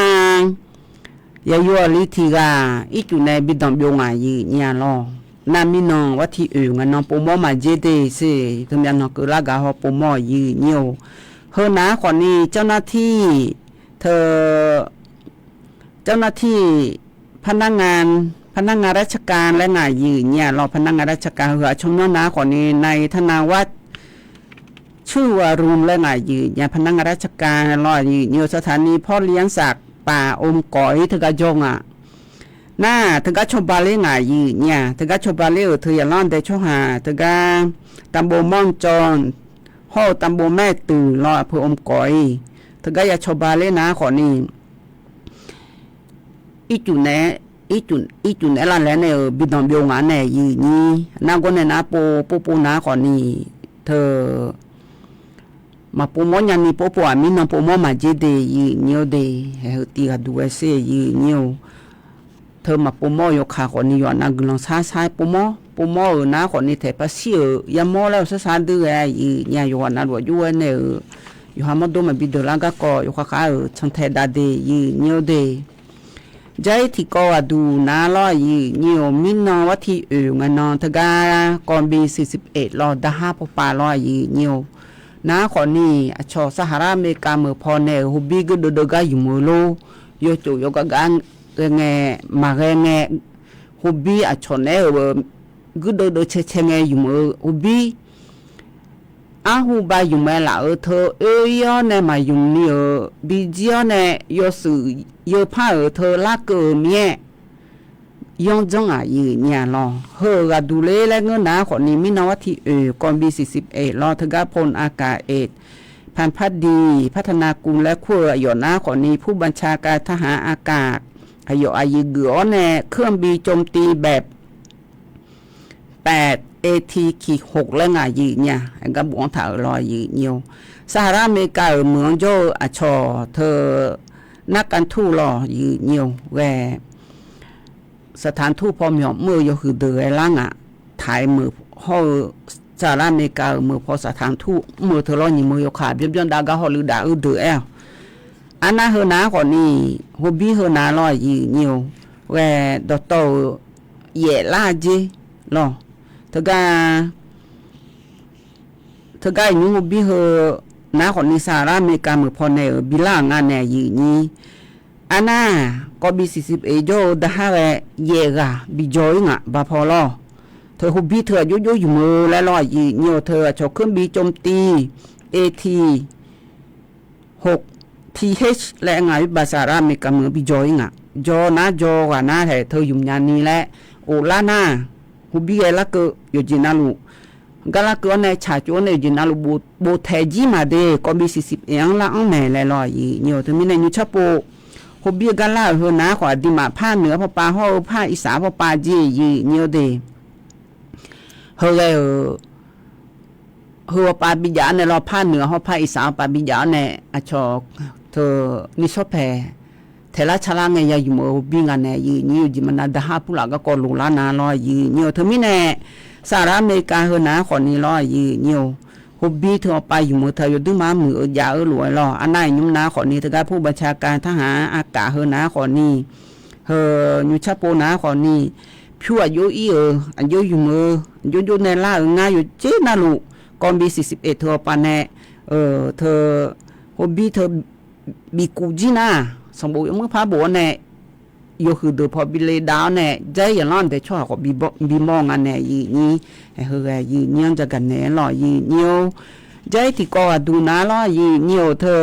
yaqyo aqli tiq ghaq ircuf nae bi danqbyov ngaq, aqyuif nyi-a lawr. Nar mirnan war tiq oeq ngae nan povmawr maqjer de ser, teumyav nan keuvlar gaq haw povmawr, aqyuif nyi-or. Heu nar khawfni เจ้าหน้าที่ teu เจ้าหน้าที่ พนักงาน พนักงานราชการ laer ngaq, aqyuif nyi-a lawr. พนักงานราชการ heu-aq tsawrmyanr nar khawfni นายธนวัฒน์ ชื่อวารุณ laer ngaq, aqyuif nyi-a. พนักงานราชการ lawr, aqyuif nyi-or. สถานีพ่อเลี้ยงสัตว์ป่าอมก๋อย teugar jawr nga. Nar teugar cawba ler ngaq, aqyuif nyi-a. Teugar cawba ler-euq teu yaqlanr dae tsawrhaq teugar ตำบลม่อนจอน hawr-eu ตำบลแม่ตื่น lawr, aqpeu อมก๋อย teugar ya cawba ler nar khawfni, ircuf nae, ircuf naeq-aer lavlaeq nae-euq bi danqbyov ngaq nae, aqyuif nyi. Nargawr nae nar pov pov pov nar khawfni, teu maqpov mawr nyani pov pov-aq, mirnan pov mawr maqjer de, aqyuif nyi-or de. Haeq heu tiq ghaq duq ghae ser, aqyuif nyi-or. Teu maqpov mawr-eu yawkaq khawfni yawqha nav guiqlanq sar sar pov mawr, pov mawr-euq nar khawfni taeq par shir-euq yamawr laer-eu sar sar dui ghae, aqyuif nyi-a. Yawqha nav luf aqjox ghae nae-euq yawqha mawrdo maqbi deuq lar garkawv yawkhav khav-euq cantae dav de, aqyuif nyi-or de. Jar-ir tiqkawv ghaq duq nar lawr, aqyuif nyi-or. Mirnan war tiq oeq ngae nan teugar kawv bi siqsiq pyeuf lawr, darhar pawpav lawr, aqyuif nyi-or. Nar khawfni aqcawq สหรัฐอเมริกา meuq paw nae-euq ฮอบบี้ guirdeuv deuv gar ymq-eu lor. Yawcof yawgar gar ghae ngae, maqghae ngae, ฮอบบี้ aqcawq naeq-aer-euq guirdeuv deuv cae cae ngae ymq-eu ฮอบบี้ arhu ba ymq-aer laf-euq teu oe-ir-awr nae maqymq ni-euq bijir-awr nae yawshuif yeupar-euq teu larkeuv-euq mir-aer yanr janr-aq, aqyuif nyi-a lawr. Heu-euq ghaq duq ler laer ngeur nar khawfni mirnan war tiq oeq kawv bi siqsiq pyeuf lawr, teugar พลอากาศเอก พันพักดี พัฒนากุล laer kur-eu aqyawf nar khawfni ผู้บัญชาการทหารอากาศ aqyawf aqyuif geuf-awr nae เครื่องบินโจมตีแบบ แปด เอที ขีดหก laer ngaq, aqyuif nyi-a. Gar bof-anr taq-euq lawr, aqyuif nyi-or. สหรัฐอเมริกา-euq meuq-anr jawr-eu aqcawq teu นักการทูต lawr, aqyuif nyi-or. Ghae สถานทูต paw myawq mr-eu yawhuiq deuq ghae lar ngaq. Taiq meuq hawr-eu สหรัฐอเมริกา-euq meuq paw สถานทูต mr-eu teu lawr, nyiq meuq yawkaq byanr byanr dav gar hawluiv dav-eu deuq aer-awq. Arnar heu nar khawfni, ฮอบบี้ heu nar lawr, aqyuif nyi-or. Ghae dawqtawv-euq yaef lar jer lawr. Teugar teugar iqnymr ฮอบบี้ heu nar khawfni สหรัฐอเมริกา meuq paw nae-euq bi lar-euq nga nae, aqyuif nyi. Arnar, kawv bi siqsiq pyeuf jawr-eu darhar ghae yaef ghaq bi jawr-ir ngaq ba paw lawr. Teu ฮอบบี้ teu aqjox jox ymq-eu laer lawr, aqyuif nyi-or. Teu aqcawq เครื่องบินโจมตี เอที หก ทีเอช laer ngaq-ir ba สหรัฐอเมริกา meuq-anr bi jawr-ir ngaq. jaw nar jaw ghaq nar taef teu ymq nya ni laer of lar nar, hobir ghae larkeuv yawqjeq navluf gar larkeuv-awr nae tsaqtsov-awr nae yawqjeq navluf boftaeq jir maqde, kawv bi siqsiq pyeuf-anr lar-anr maeq laer lawr aqyuif nyir-or. Teumirnae nymr tsarpov hobir-eu gar lar-euq heu nar khawf aqduimaf par noeq-awr pawpav hawr-eu par irsaq-awr pawpav jeq aqyuif nyir-or de. Heughae-euq heu-awr pav bijav-awr nae lawr, par noeq-awr hawr par irsaq-awr pav bijav-awr nae aqcawq teu nishawr paeq taeqlar carlar ngae ya ymq-eu hobir nga nae aqyuif nyir-or. Jeq maqnav daqhar purlaf garkawv loqlar nar lawr aqyuif nyir-or. Teumirnae Saqlaq Aqmeqkaq heu nar khawfni lawr aqyuif nyir-or, hobir teu-awr pav ymq-eu teu yawdur mar muiq-eu jav-eu lof-aer lawr. Arnar iqnymr nar khawfni teugar pur baqca kav tarhaq-anr aqkaf heu nar khawfni, heu nymr tsarpov nar khawfni, pyur aqjox ir-euq aqjox ymq-eu aqjox jov nae lar-euq ngar yawqjeq navluf kawv bi siqsiq pyeuf teu-awr pav nae teu hobir teu bifkuv jir nar, sanqbof yawmuir par bof-awr nae yawhuiq deuq paw bi le dav-awr nae, jair yaqlanr daeq tsawrhaq khawf bimawr nga nae aqyuif nyir, heughae aqyuif nyir-anr jagaq naeq-aer lawr aqyuif nyir-or. Jair tiqkawv ghaqduq nar lawr aqyuif nyir-or teu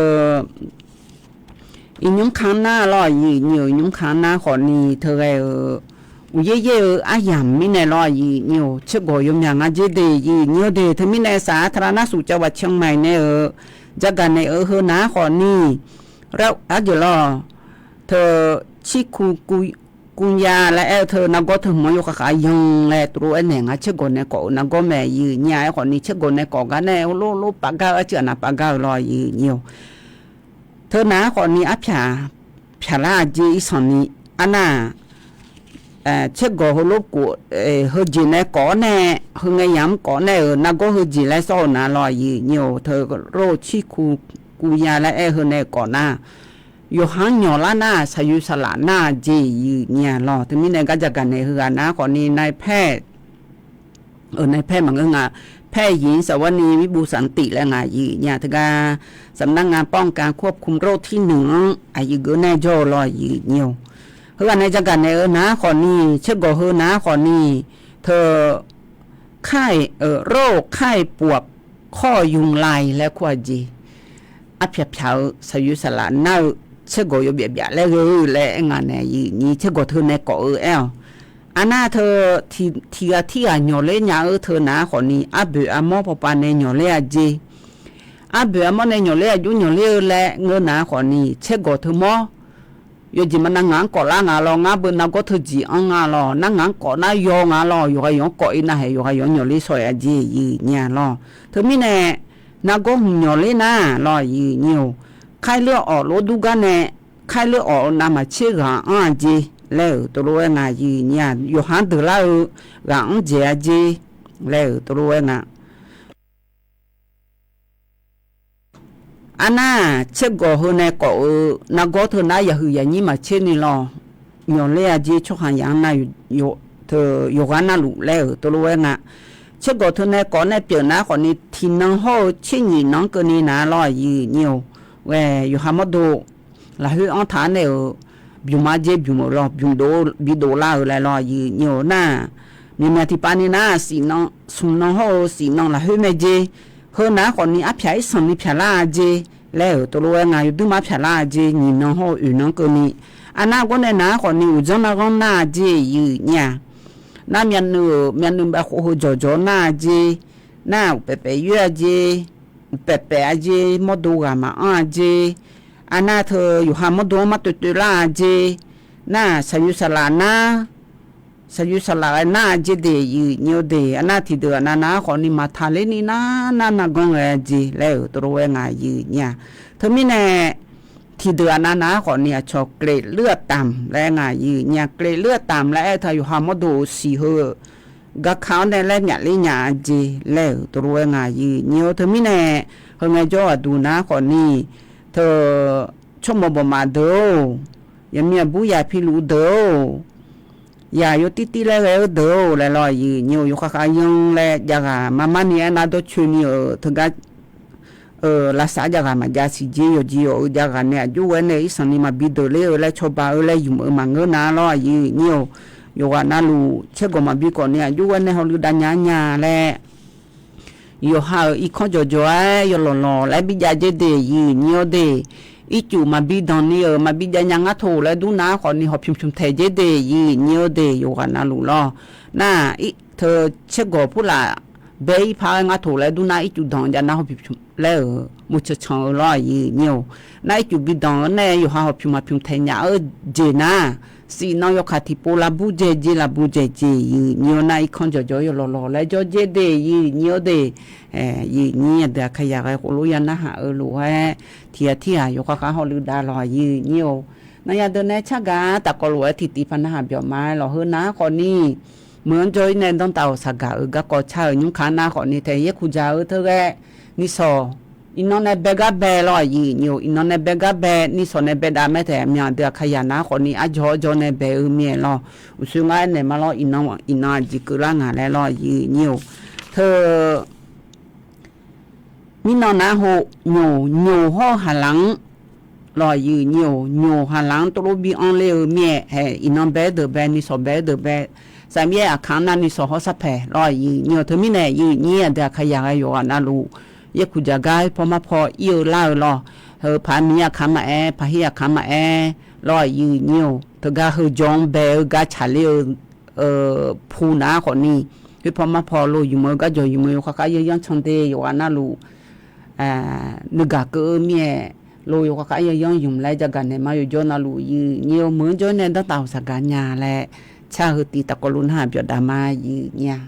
iqnymr kanr nar lawr aqyuif nyir-or, iqnymr kanr nar khawfni teughae-euq uqyaer yaer-eu aryamq mirnae lawr aqyuif nyir-or, tsergawq yawmyaq nga jer de aqyuif nyir-or de. Teumirnae saq-ar taqlaq nar suf cawv baq canmaiq nae-euq jagaq naeq-eu heu nar khawfni, arjeq lawr teu cirkuv kuv ya laer aer-eu teu nargawr teu hmq-anr yawkhav khav yan laer tov lof-aer naeq nga. Tsergawq nae kawf-euq nargawr mae aqyuif nyir-a. Aerkhawfni tsergawq nae kawf gar nae heulof lof pav gar-eu arcuiv aqnav pav gar-eu lawr aqyuif nyir-or. Teu nar khawfni arpyaq pyaqlar-a jer irsanq ni, arnar tsergawq heulof kov, heujeq nae kawf-awr nae, heu ngae yamq-anr kawf nae-euq nargawr heujeq laer sawr-eu nar lawr aqyuif nyir-or. Teu ro cirkuv kuv ya laer aer-eu heu nae kawf nar, yawqha-anr nyawq lar nar, saqyoeq saqlaq nar-a jer aqyuif nyir-a lawr. Teumirnae gar jagaq naeq heughaq nar khawfni nai paer-euq nai paer maqngeur nga. Paer-eu yif-anr saqwar ni mirbuv saq-anr tif laer nga aqyuif nyir-a. Teugar saqmq nar nga pawr-anr kav kur-awr kum ro tir nmq-anr aqyuif geuf nae jawr-eu lawr aqyuif nyir-or. Heughaq nae jagaq naeq-eu nar khawfni, tsergawq heu nar khawfni, teu kar-iq, ro kar-iq puq-aq, khawr-eu yumq laiq laer kur-a jeq. Arpyaq pyaq-eu saqyoeq saqlaq nar-eu tsergawq yawbyaf byaf laer ghae-eu laer aer nga nae aqyuif nyir, tsergawq teu nae kawf-eu aer-awq. Arnar teu tiq ghaq tirghaq nyawq ler nya-eu teu nar khawfni, arboeq armawr pawpav nae nyawq ler-a jer. Arboeq armawr nae nyawq ler aqjox nyawq ler-eu laer ngeur nar khawfni, tsergawq teu mawr yawjeq maqnav ngaq-anr kawf lar nga lawr, ngar beu nargawr teu jeq-anr nga lawr, nar ngaq-anr kawf nar yaw nga lawr, yawqghaq yawq-anr kawf ir nar haeq yawqghaq yawq-anr nyawq ler shaw-a jer aqyuif nyir-a lawr. Teumirnae nargawr hmq nyawq ler nar lawr aqyuif nyir-or, kar ler-awq lof dur gar nae, kar ler-awq-eu navmaqtser ghaq-anr-a jer laer-euq tov lof-aer nga aqyuif nyir-a. Yawqha-anr deuq lar-eu ghaq-anr dzaeq-a jer laer-euq tov lof-aer nga. Arnar tsergawq heu nae kawf-eu nargawr teu nar yaqhuiq yaqnyir maqtser ni lawr, nyawq ler-a jer tsawrhaq yaq-anr nar, teu yawqghaq navluf laer-euq tov lof-aer nga. Tsergawq teu nae kawf nae pyeuf nar khawfni tiqnan hawr-eu tser nyiq nan-anr keuvni nar lawr aqyuif nyir-or. Ghae yawqha mawrdo lafkhoer anr taq-anr nae-euq bymq-a jer bymq-euq lawr, bymq dov bidov lar-euq laer lawr aqyuif nyir-or nar, myaqmyaq tiqpav ni nar siqnan smq nan hawr-eu siqnan lafkhoer mae jer. Heu nar khawfni arpyaq irsanq ni pyaqlar-a jer laer-euq tov lof-aer nga. Yawduirma pyaqlar-a jer, nyiq nan hawr-eu oeq nan keuvni. Arnar gawr nae nar khawfni uqdzanr narghanr nar-a jer aqyuif nyir-a. Nar myavnuiv-euq myavnuiv bav khof heu jawqjawq nar-a jer. Nar uqpaef paef yoer-a jer, uqpaef paef-a jer, mawrdo ghaq maqanr-a jer. Arnar teu yawqha mawrdo-anr mar toev toev lar-a jer. Nar saqyoeq saqlaq nar, saqyoeq saqlaq ghae nar-a jer de aqyuif nyir-or de. Arnar tiqdeuq aqnav nav-ar khawfni maqtaq ler ni nar, nar narghanr ghae-a jer laer-euq tov lof-aer nga aqyuif nyir-a. Teumirnae tiqdeuq aqnav nav-ar khawfni aqcawq kleqluir-aq tamq laer nga aqyuif nyir-a. Kleqluir-aq tamq laer aer-eu teu yawqha mawrdo-euq siq heu garka-awr nae laer myafler nya-a jer laer-euq tov lof-aer nga aqyuif nyir-or. Teumirnae heu ngaejawr aqduq nav-ar khawfni, teu tsawrmawq bawqmaf deuq-or, yaqmiq aqbur yaq piluf deuq-or, yaq yawtir tir laer ghae-eu deuq-or laer lawr aqyuif nyir-or. Yawkhav khav yan laer javghaq marmar ni aernar dawrcoeni-euq teugar lavsav javghaq maqjav siq jer. Yawqjeq yawq-eu javghaq nae aqjox ghae nae irsanq ni maqbi deuq ler-eu laer cawba-eu laer ymq-eu maqngeur nar lawr aqyuif nyir-or. Yawqghaq navluf tsergawq maqbi khawf ni aqjox ghae nae hawlui dav nya nya laer yawqha-euq irkanr jawqjawq-aer yawlawq lawq laer bijav jer de aqyuif nyir-or de. ircuf maqbi danqni-euq maqbi jav nya ngar toq laer dur nar khawfni hawqpymq pymq taeq jer de, yiq nyir-eu de yawqghaq navluf lawr. Nar-aq, teu caergawq purlaf bae ir par-aer ngar toq laer dur nar ircuf danq jav nar hawqpymq pymq laer-euq murcan can-eu lawr, yiq nyir-or. Nar ircuf bi danq-eu nae yawqha hawqpymq maqpymq taeq nya-eu jeq nar, siqnan yawkaq tiqpov lavbur dzaeq jeq lavbur dzaeq jeq, yiq nyir-or. Nar irkanr jawqjawr yawlawq lawq laer jawr jer de, yiq nyir-or de. Yiq nyir aqdui aqkaqyaq ghae khoflor ya narhaq-eu lof-aer, tiq ghaq tir ghaq yawkhav khav hawluiv dav lawq, yiq nyir-or. Nanya deuq nae cargaq tafkawv lof-aer tiqtiv par narhaq byawq ma-aer lawq. Heu nar khawfni, meuq-anr jawr-ir nae danrtav-euq saqgaq-euq garkawv car-euq nymrkaq nar khawfni taef yaerkuq dzaq-eu teu ghae, nisawq iqnan nae bae gar bae lawr, yiq nyir-or. Iqnan nae bae gar bae, nisawq nae bae dav mae taef, aqmyan aqdui aqkaqyaq nar khawfni arjawr arjawr nae bae-eu mir-aer lawr. Uqshoe ngar aernaeq ma lawr, iqnan iqnan aqjeq keuvlar ngaq laer lawr, yiq nyir-or. Teu mirnan nar ho, nyoq nyoq hawr-eu haqlaq-anr lawr, yiq nyir-or. Nyoq haqlaq-anr tov lof bi anr ler-eu mir-aer, hae iqnan bae-aer deuq bae, nisawq bae-aer deuq bae, saqmyaer aqkaq-anr nar nisawq hawr sarpaeq lawr, yiq nyir-or. Teumirnae yiq nyir aqdui aqkaqyaq ghae yawqghaq navluf, yaerkuq dzaq gar paw mar paw ir-eu lar-eu lawr. Heu paq miqyaer aqkaq maqaer, paq hir aqkaq maqaer lawr, yiq nyir-or. Teugar heu jawr-anr bae-eu gar tsaqler-eu pu nar khawfni, khoer paw mar paw lo ymq-eu gar jawq ymq-eu yawkhav khav yanr yanr can de yawqghaq navluf, nuigaq keuv-eu mir-aer, lo yawkhav khav yanr yanr ymq laer jagaq naeq ma. Yawqjawr navluf yiq nyir-or, meuq-anr jawr-ir nae danrtav-euq saqgaq nya laer car heu tiq tafkawv lof narhaq byawq dav ma, yiq nyir-a.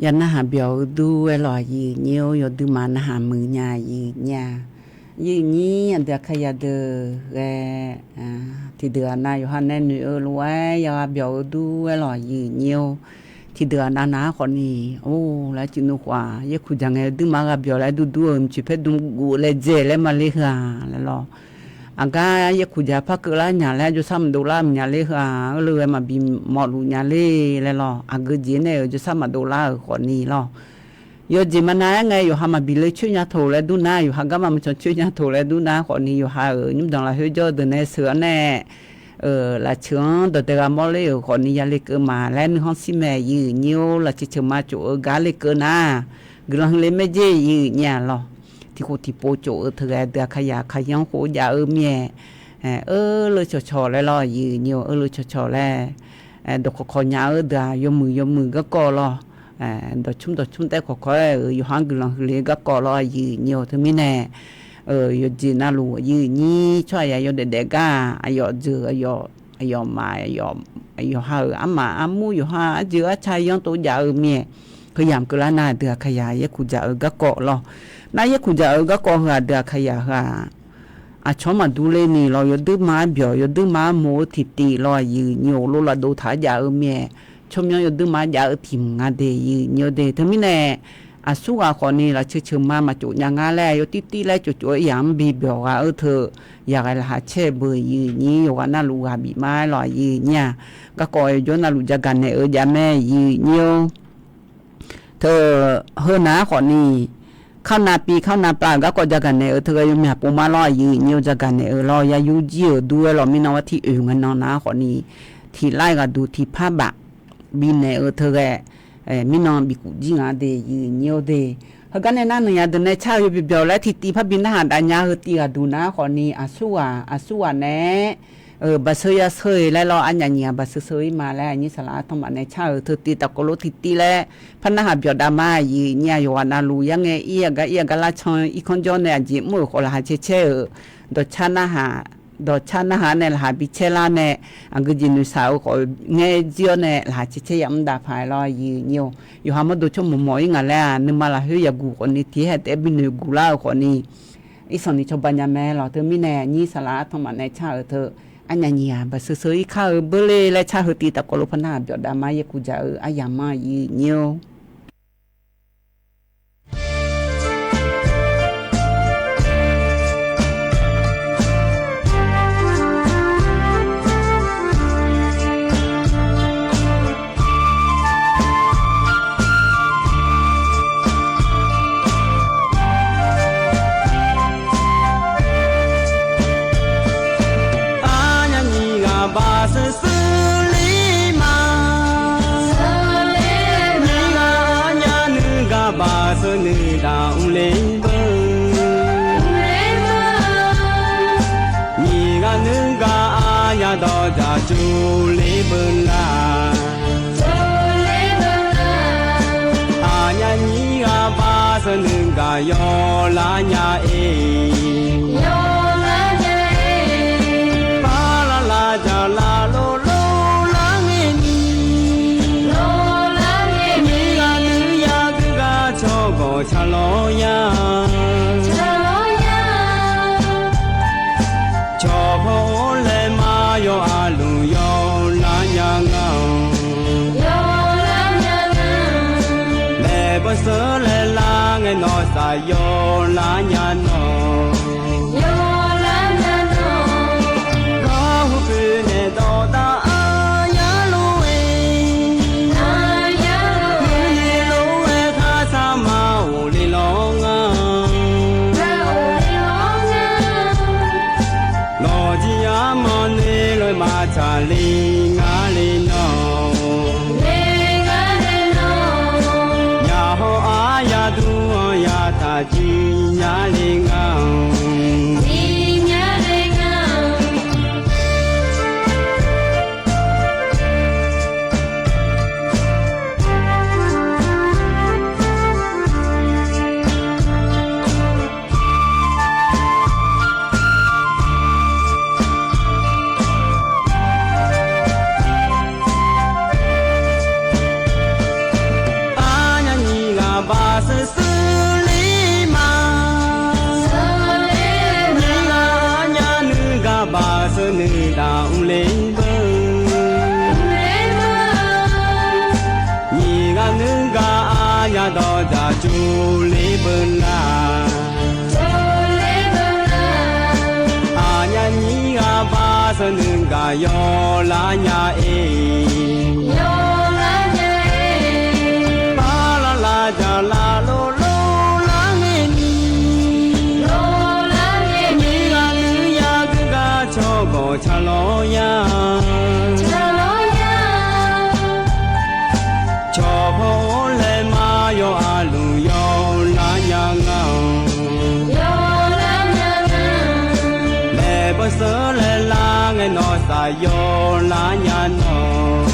Ya narhaq byawq-eu dur-aer lawq, aqyuif aqnyir-or, yawduimaf narhaq muiq nya, aqyuif aqnyir-a. Aqyuif aqnyir aqdui Aqkaqyaq deuq ghae, tiqdeuq-aq nav yawqha nae noeq-eu lof-aer ya gha byawq-eu dur-aer lawq, aqyuif aqnyir-or. Tiqdeuq-aq nav naq-ar khawfni, or, laer cuiv nmr khof-aq, yaerkuq jaq ngae-eu duimaf gha byawq laer durdur-eu mqtsoeq paer dm guf laer dzae laer maqler heu-aq laer lawq. Aqgar yaerkuq jaq par keuvlar nya laer jawrsar maqdov lar maqnya ler heu-aq, eurleu ghae maqbi mawfluf nya ler laer lawq. Aqgeu jeq nae-euq jawrsar maqdov lar-euq khawfni lawq. Yawjeq maqnav-aer ngae, yawqha maqbi le coer nya toq laer dur nar, yawqha garma maqcan coer nya toq laer dur nar khawfni, yawqha-euq nymrdanq lafkhoer jawr-eu deuq nae sheuq-awr nae, lafceuq-anr dawqdae gha mawrler-euq khawfni ya lekeuv ma laer nuikhanr shir mae, aqyuif aqnyir-or. Lafceuq ceuq ma cof-eu gar lekeuv nar, guiqlanq huiqle maerjer, aqyuif aqnyir-a lawq. Tiqkhof tiqpov cof-eu teu ghae deuq Aqkaqyaq Aqkaqyanr khof jav-eu mir-aer, eurleu cawqcawq laer lawq, aqyuif aqnyir-or, eurleu cawqcawq laer dawqkawq kawq nya-eu deuq-aq yawmuiq yawmuiq garkawv lawq. Dawqcmr dawqcmr taef kawq kawq-aer-euq yawqha-anr guiqlanq huiqle garkawv lawq, aqyuif aqnyir-or. Teumirnae yawqjeq navluf aqyuif aqnyir tsawrhaq yawdaef daef gar-aq, aqyawf jeuq, aqyawf maq, yawqha-euq armaf armur yawqha arjeuq arca yanr tov jav-eu mir-aer, heuyamq keuvlar nar deuq Aqkaqyaq yaerkuq jaq-eu garkawv lawq. Nar yaerkuq jaq-eu garkawv heu-aq deuq Aqkaqyaq heu-aq, aqcawq-anr maqdur ler ni lawq, yawduimaf-aer byawq yawduimaf-aer moq-eu tiqtiv lawq, aqyuif aqnyir-or. Lov lafdov taq-aer jav-eu mir-aer, tsawrmyanr yawduimaf-aer jav-eu tiq mq nga de, aqyuif aqnyir-or de. Teumirnae aqsurghaq khawfni lafceuq ceuq ma maqcof nya ngar laer yawtir tir laer cof cof-aer yaq-anr bi byawq ghaq-eu teu yaqghae laqkhaq caer-eu beu, aqyuif aqnyir yawqghaq navluf ghaq bif ma-aer lawq, aqyuif aqnyir-a. Garkawv yawjawr navluf jagaq naeq-eu jav mae, aqyuif aqnyir-or. Teu, heu nav-ar khawfni, kar nav pi kar nav pav-euq garkawv jagaq naeq-eu teu ghae yawmyaq pov ma lawr, aqyuif aqnyir-or, jagaq naeq-eu lawr, ya yur jir-euq dur-aer lawq, mirnan war tir oeq ngae nan nav-ar khawfni, tiq like ghaq duq tiq par baf bifnaeq-eu teu ghae, mirnan bifkuf jir nga de, aqyuif aqnyir-or de. Heugar nae nar naqya deuq nae car-eu yawbyaq byawq laer tiqtiv parbi narhaq dav nya heu tiv ghaq duq nav-ar khawfni, aqsurghaq aqsurghaq nae-aer, baqsheu yasheu-eq laer lawr, arnyaf nyiq ghaq baqsheu sheu-ir ma laer aqnyir saqlaq artanq maf nae car-euq teu tiv tafkawv lof tiqtiv laer par narhaq byawq dav ma, aqyuif aqnyir-a. Yawqghaq navluf yar ngae ir-aq gar ir-aq gar lar can irkanr jawr nae aqjeq mr-euq khawf laqkhaq caer caer-euq, dawqcar narhaq, dawqcar narhaq-anr nae laqkhaq bi caer lar nae, aqgeujeq noeqshaq-eu khawf ngaer jir-awr nae laqkhaq caer caer yamr dav paq-aer lawr, aqyuif aqnyir-or. Yawqha mawrdo tsawrmawq mawq-ir ngaq laer-aq, nuima lafkhoer yaqguq khawfni tiq haer taef-aer bi noeqguq lar-euq khawfni, irsanqni cawba nya mae lawq. Teumirnae aqnyir saqlaq artanq maf nae car-euq teu, arnyaf nyiq ghaq baqsheu sheu-ir kar-eu beur le laer car heu tiv tafkawv lof par narhaq byawq dav ma, yaerkuq jaq-eu aryamq-anr, aqyuif aqnyir-or. Arnyaf nyiq ghaq baqsheu sheu ler ma. Nyiq ghaq arnyaf nuiv gaq baqsheu nuiv daq mr ler beu. Nyiq ghaq nuiv gaq arnyaf dawq dzaq jov ler beu nar. Aqnyaf nyiq ghaq baqsheu nuiv gaq yawlar nya-e. Barlar lar dzaq lar lor lor lar ngae ni. Nyiq ghaq nuiv yar dui gaq tsawrgawq tsar lawr ya. Cawq paw-or laer ma yawq aqluf yawlar nya nga-awq. Maeq bawr sheur laer lar ngae nawq saf yawlar nya nawq. Gawr hu poeq naeq dawq dar aqyar lof-aer. Aqyar lof-aer kharshar ma of le lawr nga. Nawq jir yar manr noeq lof-aer maqtsaq le ngar le nawq. Yaqhawr aryaq dur-anr yataq jir nya le nga-awq. Arnyaf Daq mrler beu, nyiq ghaq nuir gaq aqnyaf dawqdzaq jov ler beu nar, aqnyaf nyiq ghaq bar seuq nuir gaq yawlar nya-e. Bar lar lar jaq lar lor lor lar ngae ni, nyiq ghaq nuir yar gui gar cawgawq ca lawr ya. Cawqhawr laer mar yawq aqluf yawlar nya nga-awq. Laeqbawq seur laer lar ngae nawq saf yawlar nya nawq.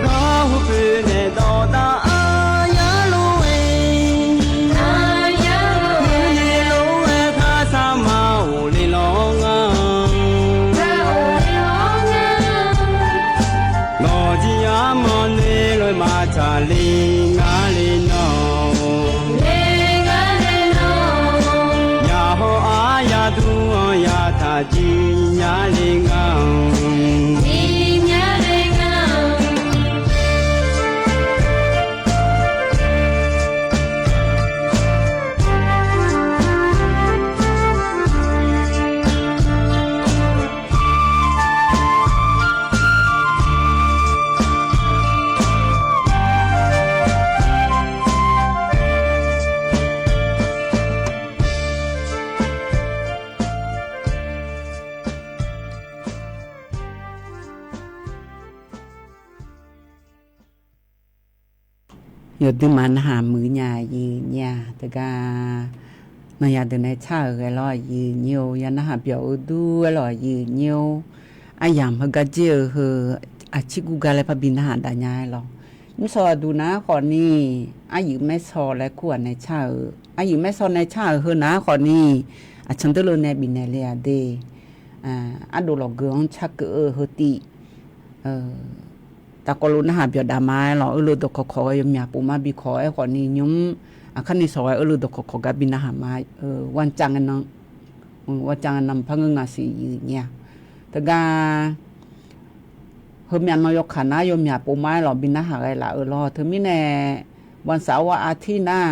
Gawrhuq poeq naeq dawqdaq aryar lof-aer, nuinoeq lof-aer kharshar maqghof le lawr nga. Lawqjir armanr noeq lof-aer maqtsaq le ngar le nawq. Yaqhawr aryar dur-anr yataq jir nya le nga-awq. Yawduimaf narhaq muiq nya-aq, yawnyir-aq teugar nanqya deuq nae car-euq ghae lawr, yawnyir-or. Ya narhaq byawq-eu dur-aer lawq, yawnyir-or. Aryamq heugar jer-eu heu aqcir gurgar laer parbi narhaq dav nya-aer lawq. Nymrsaw aqduq nav-aer khawfni, aryuif maersaw laer kur-aq nae car-euq, aryuif maersaw nae car-euq heu nav-aer khawfni, aqcan deurleu nae bifnaeq le-aq de. Ardov lawqgeu-anr carkeuv-eu heu tiv taqkawv lof narhaq byawq dav ma-aer lawq. Eurleu dawqkawq kawq ghae yawmyaq pov mar bi kawq-aer khawfni nymr, aqkar ni sawq ghae eurleu dawqkawq kawq gar bi narhaq ma. Ghar cav ngae nan, ghar cav ngae nan mqpar ngeur ngaq siq, yawnyir-aq. Teugar heumyav nan yawkaq nar yawmyaq pov mar-aer lawq bi narhaq ghae laf-eu lawr. Teumirnae วันเสาร์ วันอาทิตย์ nar,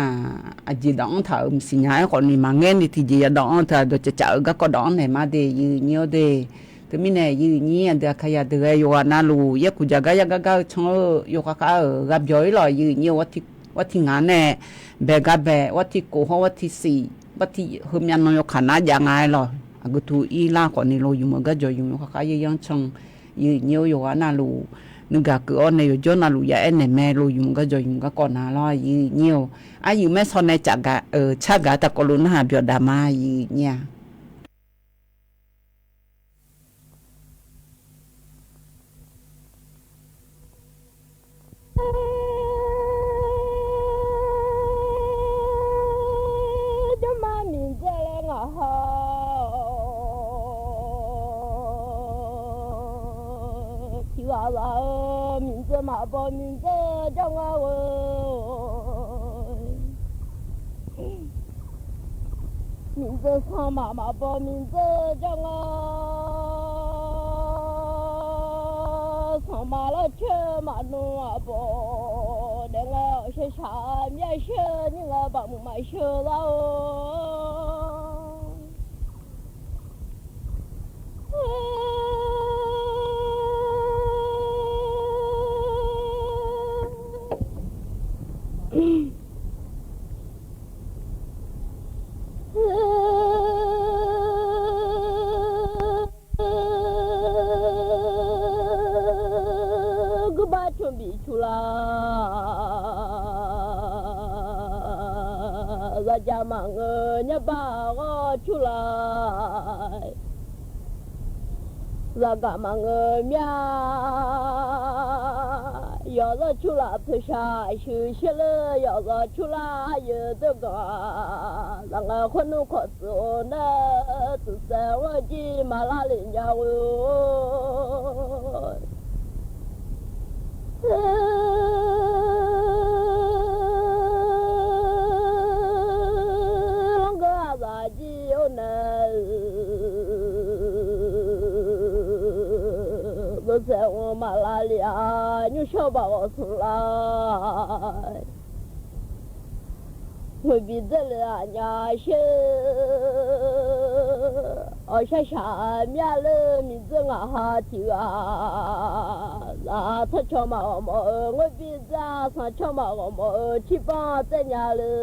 aqjeq dawq-anr taq-euq maqsiq nya-aer khawfni maqngaer ni tiqjeq ya dawq-anr teu-aq dawqcav cav-eu garkawv dawq-anr naeq mar de, yawnyir-or de. Teumirnae yawnyir aqdui aqkar ya deuq ghae yawqghaq navluf yaerkuq jaq gar yar gar gar-eu can-eu yawkhav khav-euq gharbyawq-ir lawq, yawnyir-or. Wartiq ngaq nae bae gar bae, wartiq kof hawr wartiq siq, wartiq heumyav nan yawkaq nar jav nga-aer lawq. Aqgeu tu ir lar khawfni lo yumq-eu garjawq yumq yawkhav khav yaer yanr can, yawnyir-or. Yawqghaq navluf nuigaq keuv-awr nae yawqjawr navluf ya aer naeq mae lo yumq-eu garjawq yumq garkawv nav lawr, yawnyir-or. Aryuif maersaw nae caf gaq-eu car gaq taqkawv lof narhaq byawq dav ma, yawnyir-aq. Jawrma miqdzaq laer ngaq ha, tiqghaq ghaq-eu miqdzaq maqbaw miqdzaq jawr ngar-eu. Miqdzaq sanqmaq maqbaw miqdzaq jawr ngar, sanqmaq lawrcoer maqnmr aqbaw daef ngar, shaqshaq myavsher nyir ngar baqmuiq maqsheu lar-or. Guiqbax cmq bif cur lar, zaqjaq maqngeur nyarbar ghawr cur lar, zaqgaq maqngeur myav yawqzawr cur lar, poeqshaq shuiq sher ler yawqzawr cur lar, yawqdeuq ganq zaqngae khoer nmr kawq tsuif-or nar, tsuif tsaev-anr jir maqlar lef nya-or. Lanrgeur aqzaf jir-or nae-eu, Saeqghanq maqlav lef-a, nymrshawr bav ghawq smq lar. Ngoeqbi dzeur le aqnya sher. Awqshar shaq myav ler miqdzeur ngaq ha tiq ghaq. Zaq tsawrcawq maqghawq mawf-eu ngoeqbi dzeur-a, sanqcawr maqghawq mawf-eu cirbanr tsaev nya le.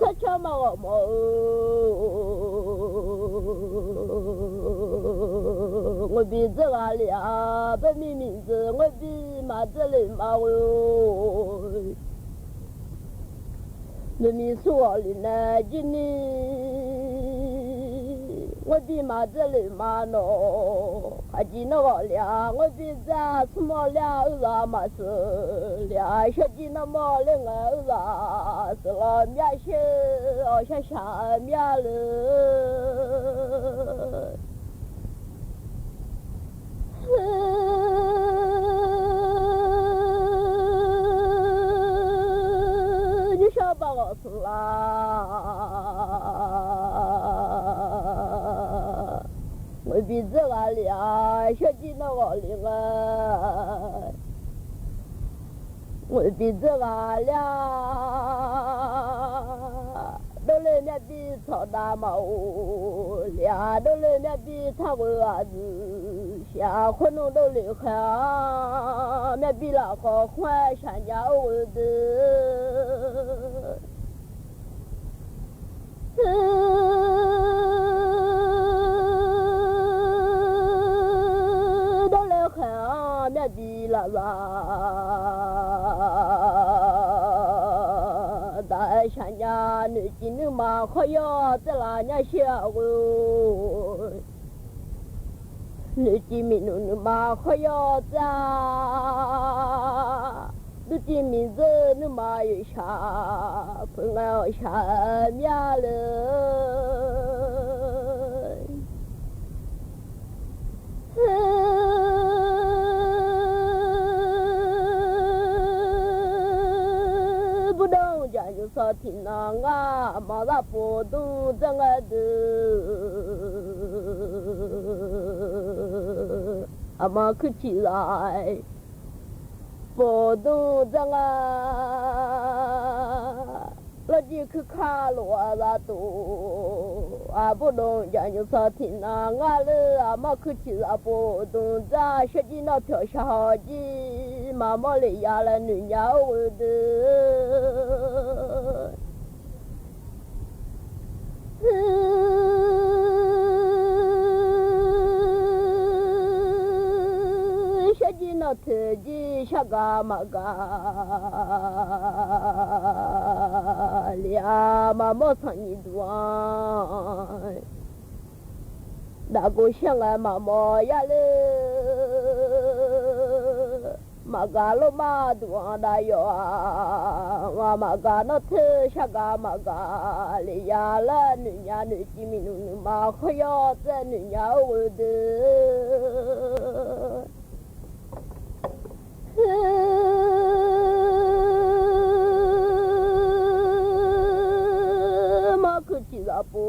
Tsawrcawq maqghawq mawf-eu ngoeqbi dzeur ghaq lef-a, baermir miqdzeur ngoeqbi maqdzeur lef maqghoe-or. Noeqmiq smr ghawq lef nae jir ni, ngoeqbi maqdzeur lef ma nawq. Aqjeq nawr ghawq lef-a, ngoeqbi dzeur-a, smr mawr ler-a, urzaq maqsheuq lef-a, shawrjir nawr mawr ler ngae, urzaq sheuq law myav sher. Awqshar shaq myav le. Nymrshawr bav ghawq smq lar. Ngoeqbi dzeur ghaq lef-a, shawrjir nawr ghawq lef ngae. Ngoeqbi dzeur ghaq ler-a, dovler myav bi tsawq dav maqof lef-a, dovler myav bi tsawq ghoe aqdui shaq-a, khoer nmr dovlef khaeq-a, myav bi lafkhawf khoer-aer shaqnya-or ghoe deuq. Dovler khaeq-a, myav bi lafzaq daq-aer shaqnya, noeqciv nuima khawr yawr tsaerlaf nyar shir-a ghoe-or. Noeqciv miqnmq nuima khawr yawr tsaer-a, durciv miqdzeur nuima yoeqshaq peuq ngae, awqshaq myav le. Burdov jaq nymr sawr tiqnan ngar, aqma zar pov dmr dzar ngar deuq, aqma kuirciq zaq pov dmr dzar ngar. Lawrjir kuirkar lof-aer lavtov, aqbur dov jaq nymr sawr tiqnan ngar le, aqma kuirciq zaq pov dmr dzar, shawrjir nawr pyawq shaq hawq jir maqmawr lef ya laer noeqnya-or ghoe deuq. Shawrjir nawr teuq jir shargaq maqgaq lef-a, maqmawr sanqnyiq duq-anr daqgov shar ngae maqmawr yar le. Maqgaq lormar duq-anr dav yawf-aq, ngaq maqgaq nawr teuq shargaq maqgaq lef ya laer noeqnya, noeqciv miqnmq nuima khawr yawr tsaer noeqnya-or ghoe deuq. Mawr kuirciq zaq pov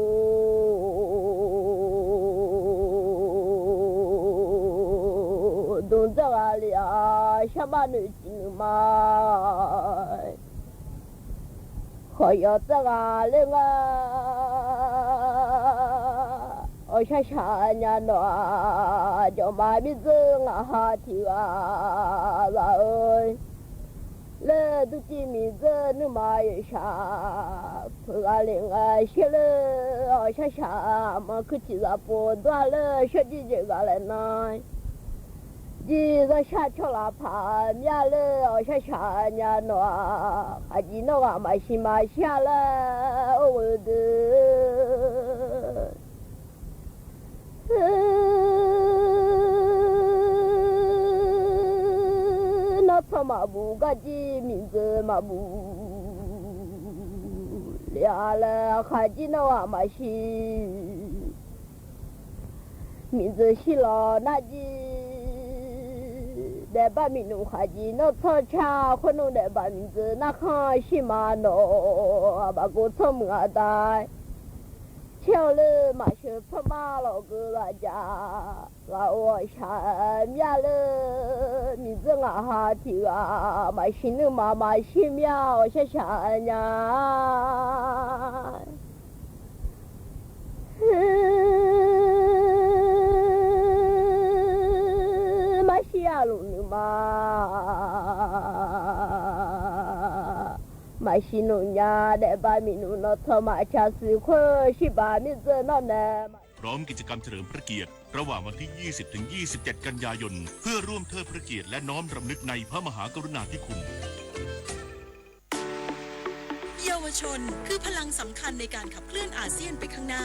dmr dzar ghaq lef-a, sharma noeqciv nuima khawf yawf tsaer ghaq ler ngar. Awqshar shaq nya nawq-aq, jawqma mirdzeur ngaq ha tiq ghaq zaq-eu laer, durciv miqdzeur nuima yoeqshaq peuq ghaq lef ngae sher le. Awqshar shaq aqma kuirciq zaq pov dmr-a laer, shawrjir jeq ghaq laer nan jir zanrshar tsawrlaq paq myav le. Awqshar shaq nya nawq-aq, khaqjir nawr ghaq maqsiq maqshir-a laer or ghoe deuq. Nawr tsawq maqbuq garjir miqdzeur maqbuq lef-a laer, khaqjir nawr ghaq maqsiq miqdzeur shir lawq narjir Daefbar miqnmq khaqjeq nawr tsawrca, khoernmr daefbar miqdzeuq narkhanr shir ma nawq, aqbaqgov tsawrmuiq aqda. Caer-eu leur maqsheuq tsawrmar lawqgeuv lafjaf, ghaq-euq ghawqshaq myav leur miqdzeur ngaq ha tiq ghaq, maqsiq nuima maqshir myav ghawqshaq shaq nya. Marshir aqluf nuima, maqsiq nmr nya daefbar miqnmq nawq tsawq maqtsaq siq khoer shir baq mirdzeur nawr nae. พร้อมกิจกรรมเฉลิมพระเกียรติระหว่างวันที่ ยี่สิบ ถึง ยี่สิบเจ็ด กันยายน เพื่อร่วมเทิดพระเกียรติและน้อมรำลึกในพระมหากรุณาธิคุณ เยาวชนคือพลังสำคัญในการขับเคลื่อนอาเซียนไปข้างหน้า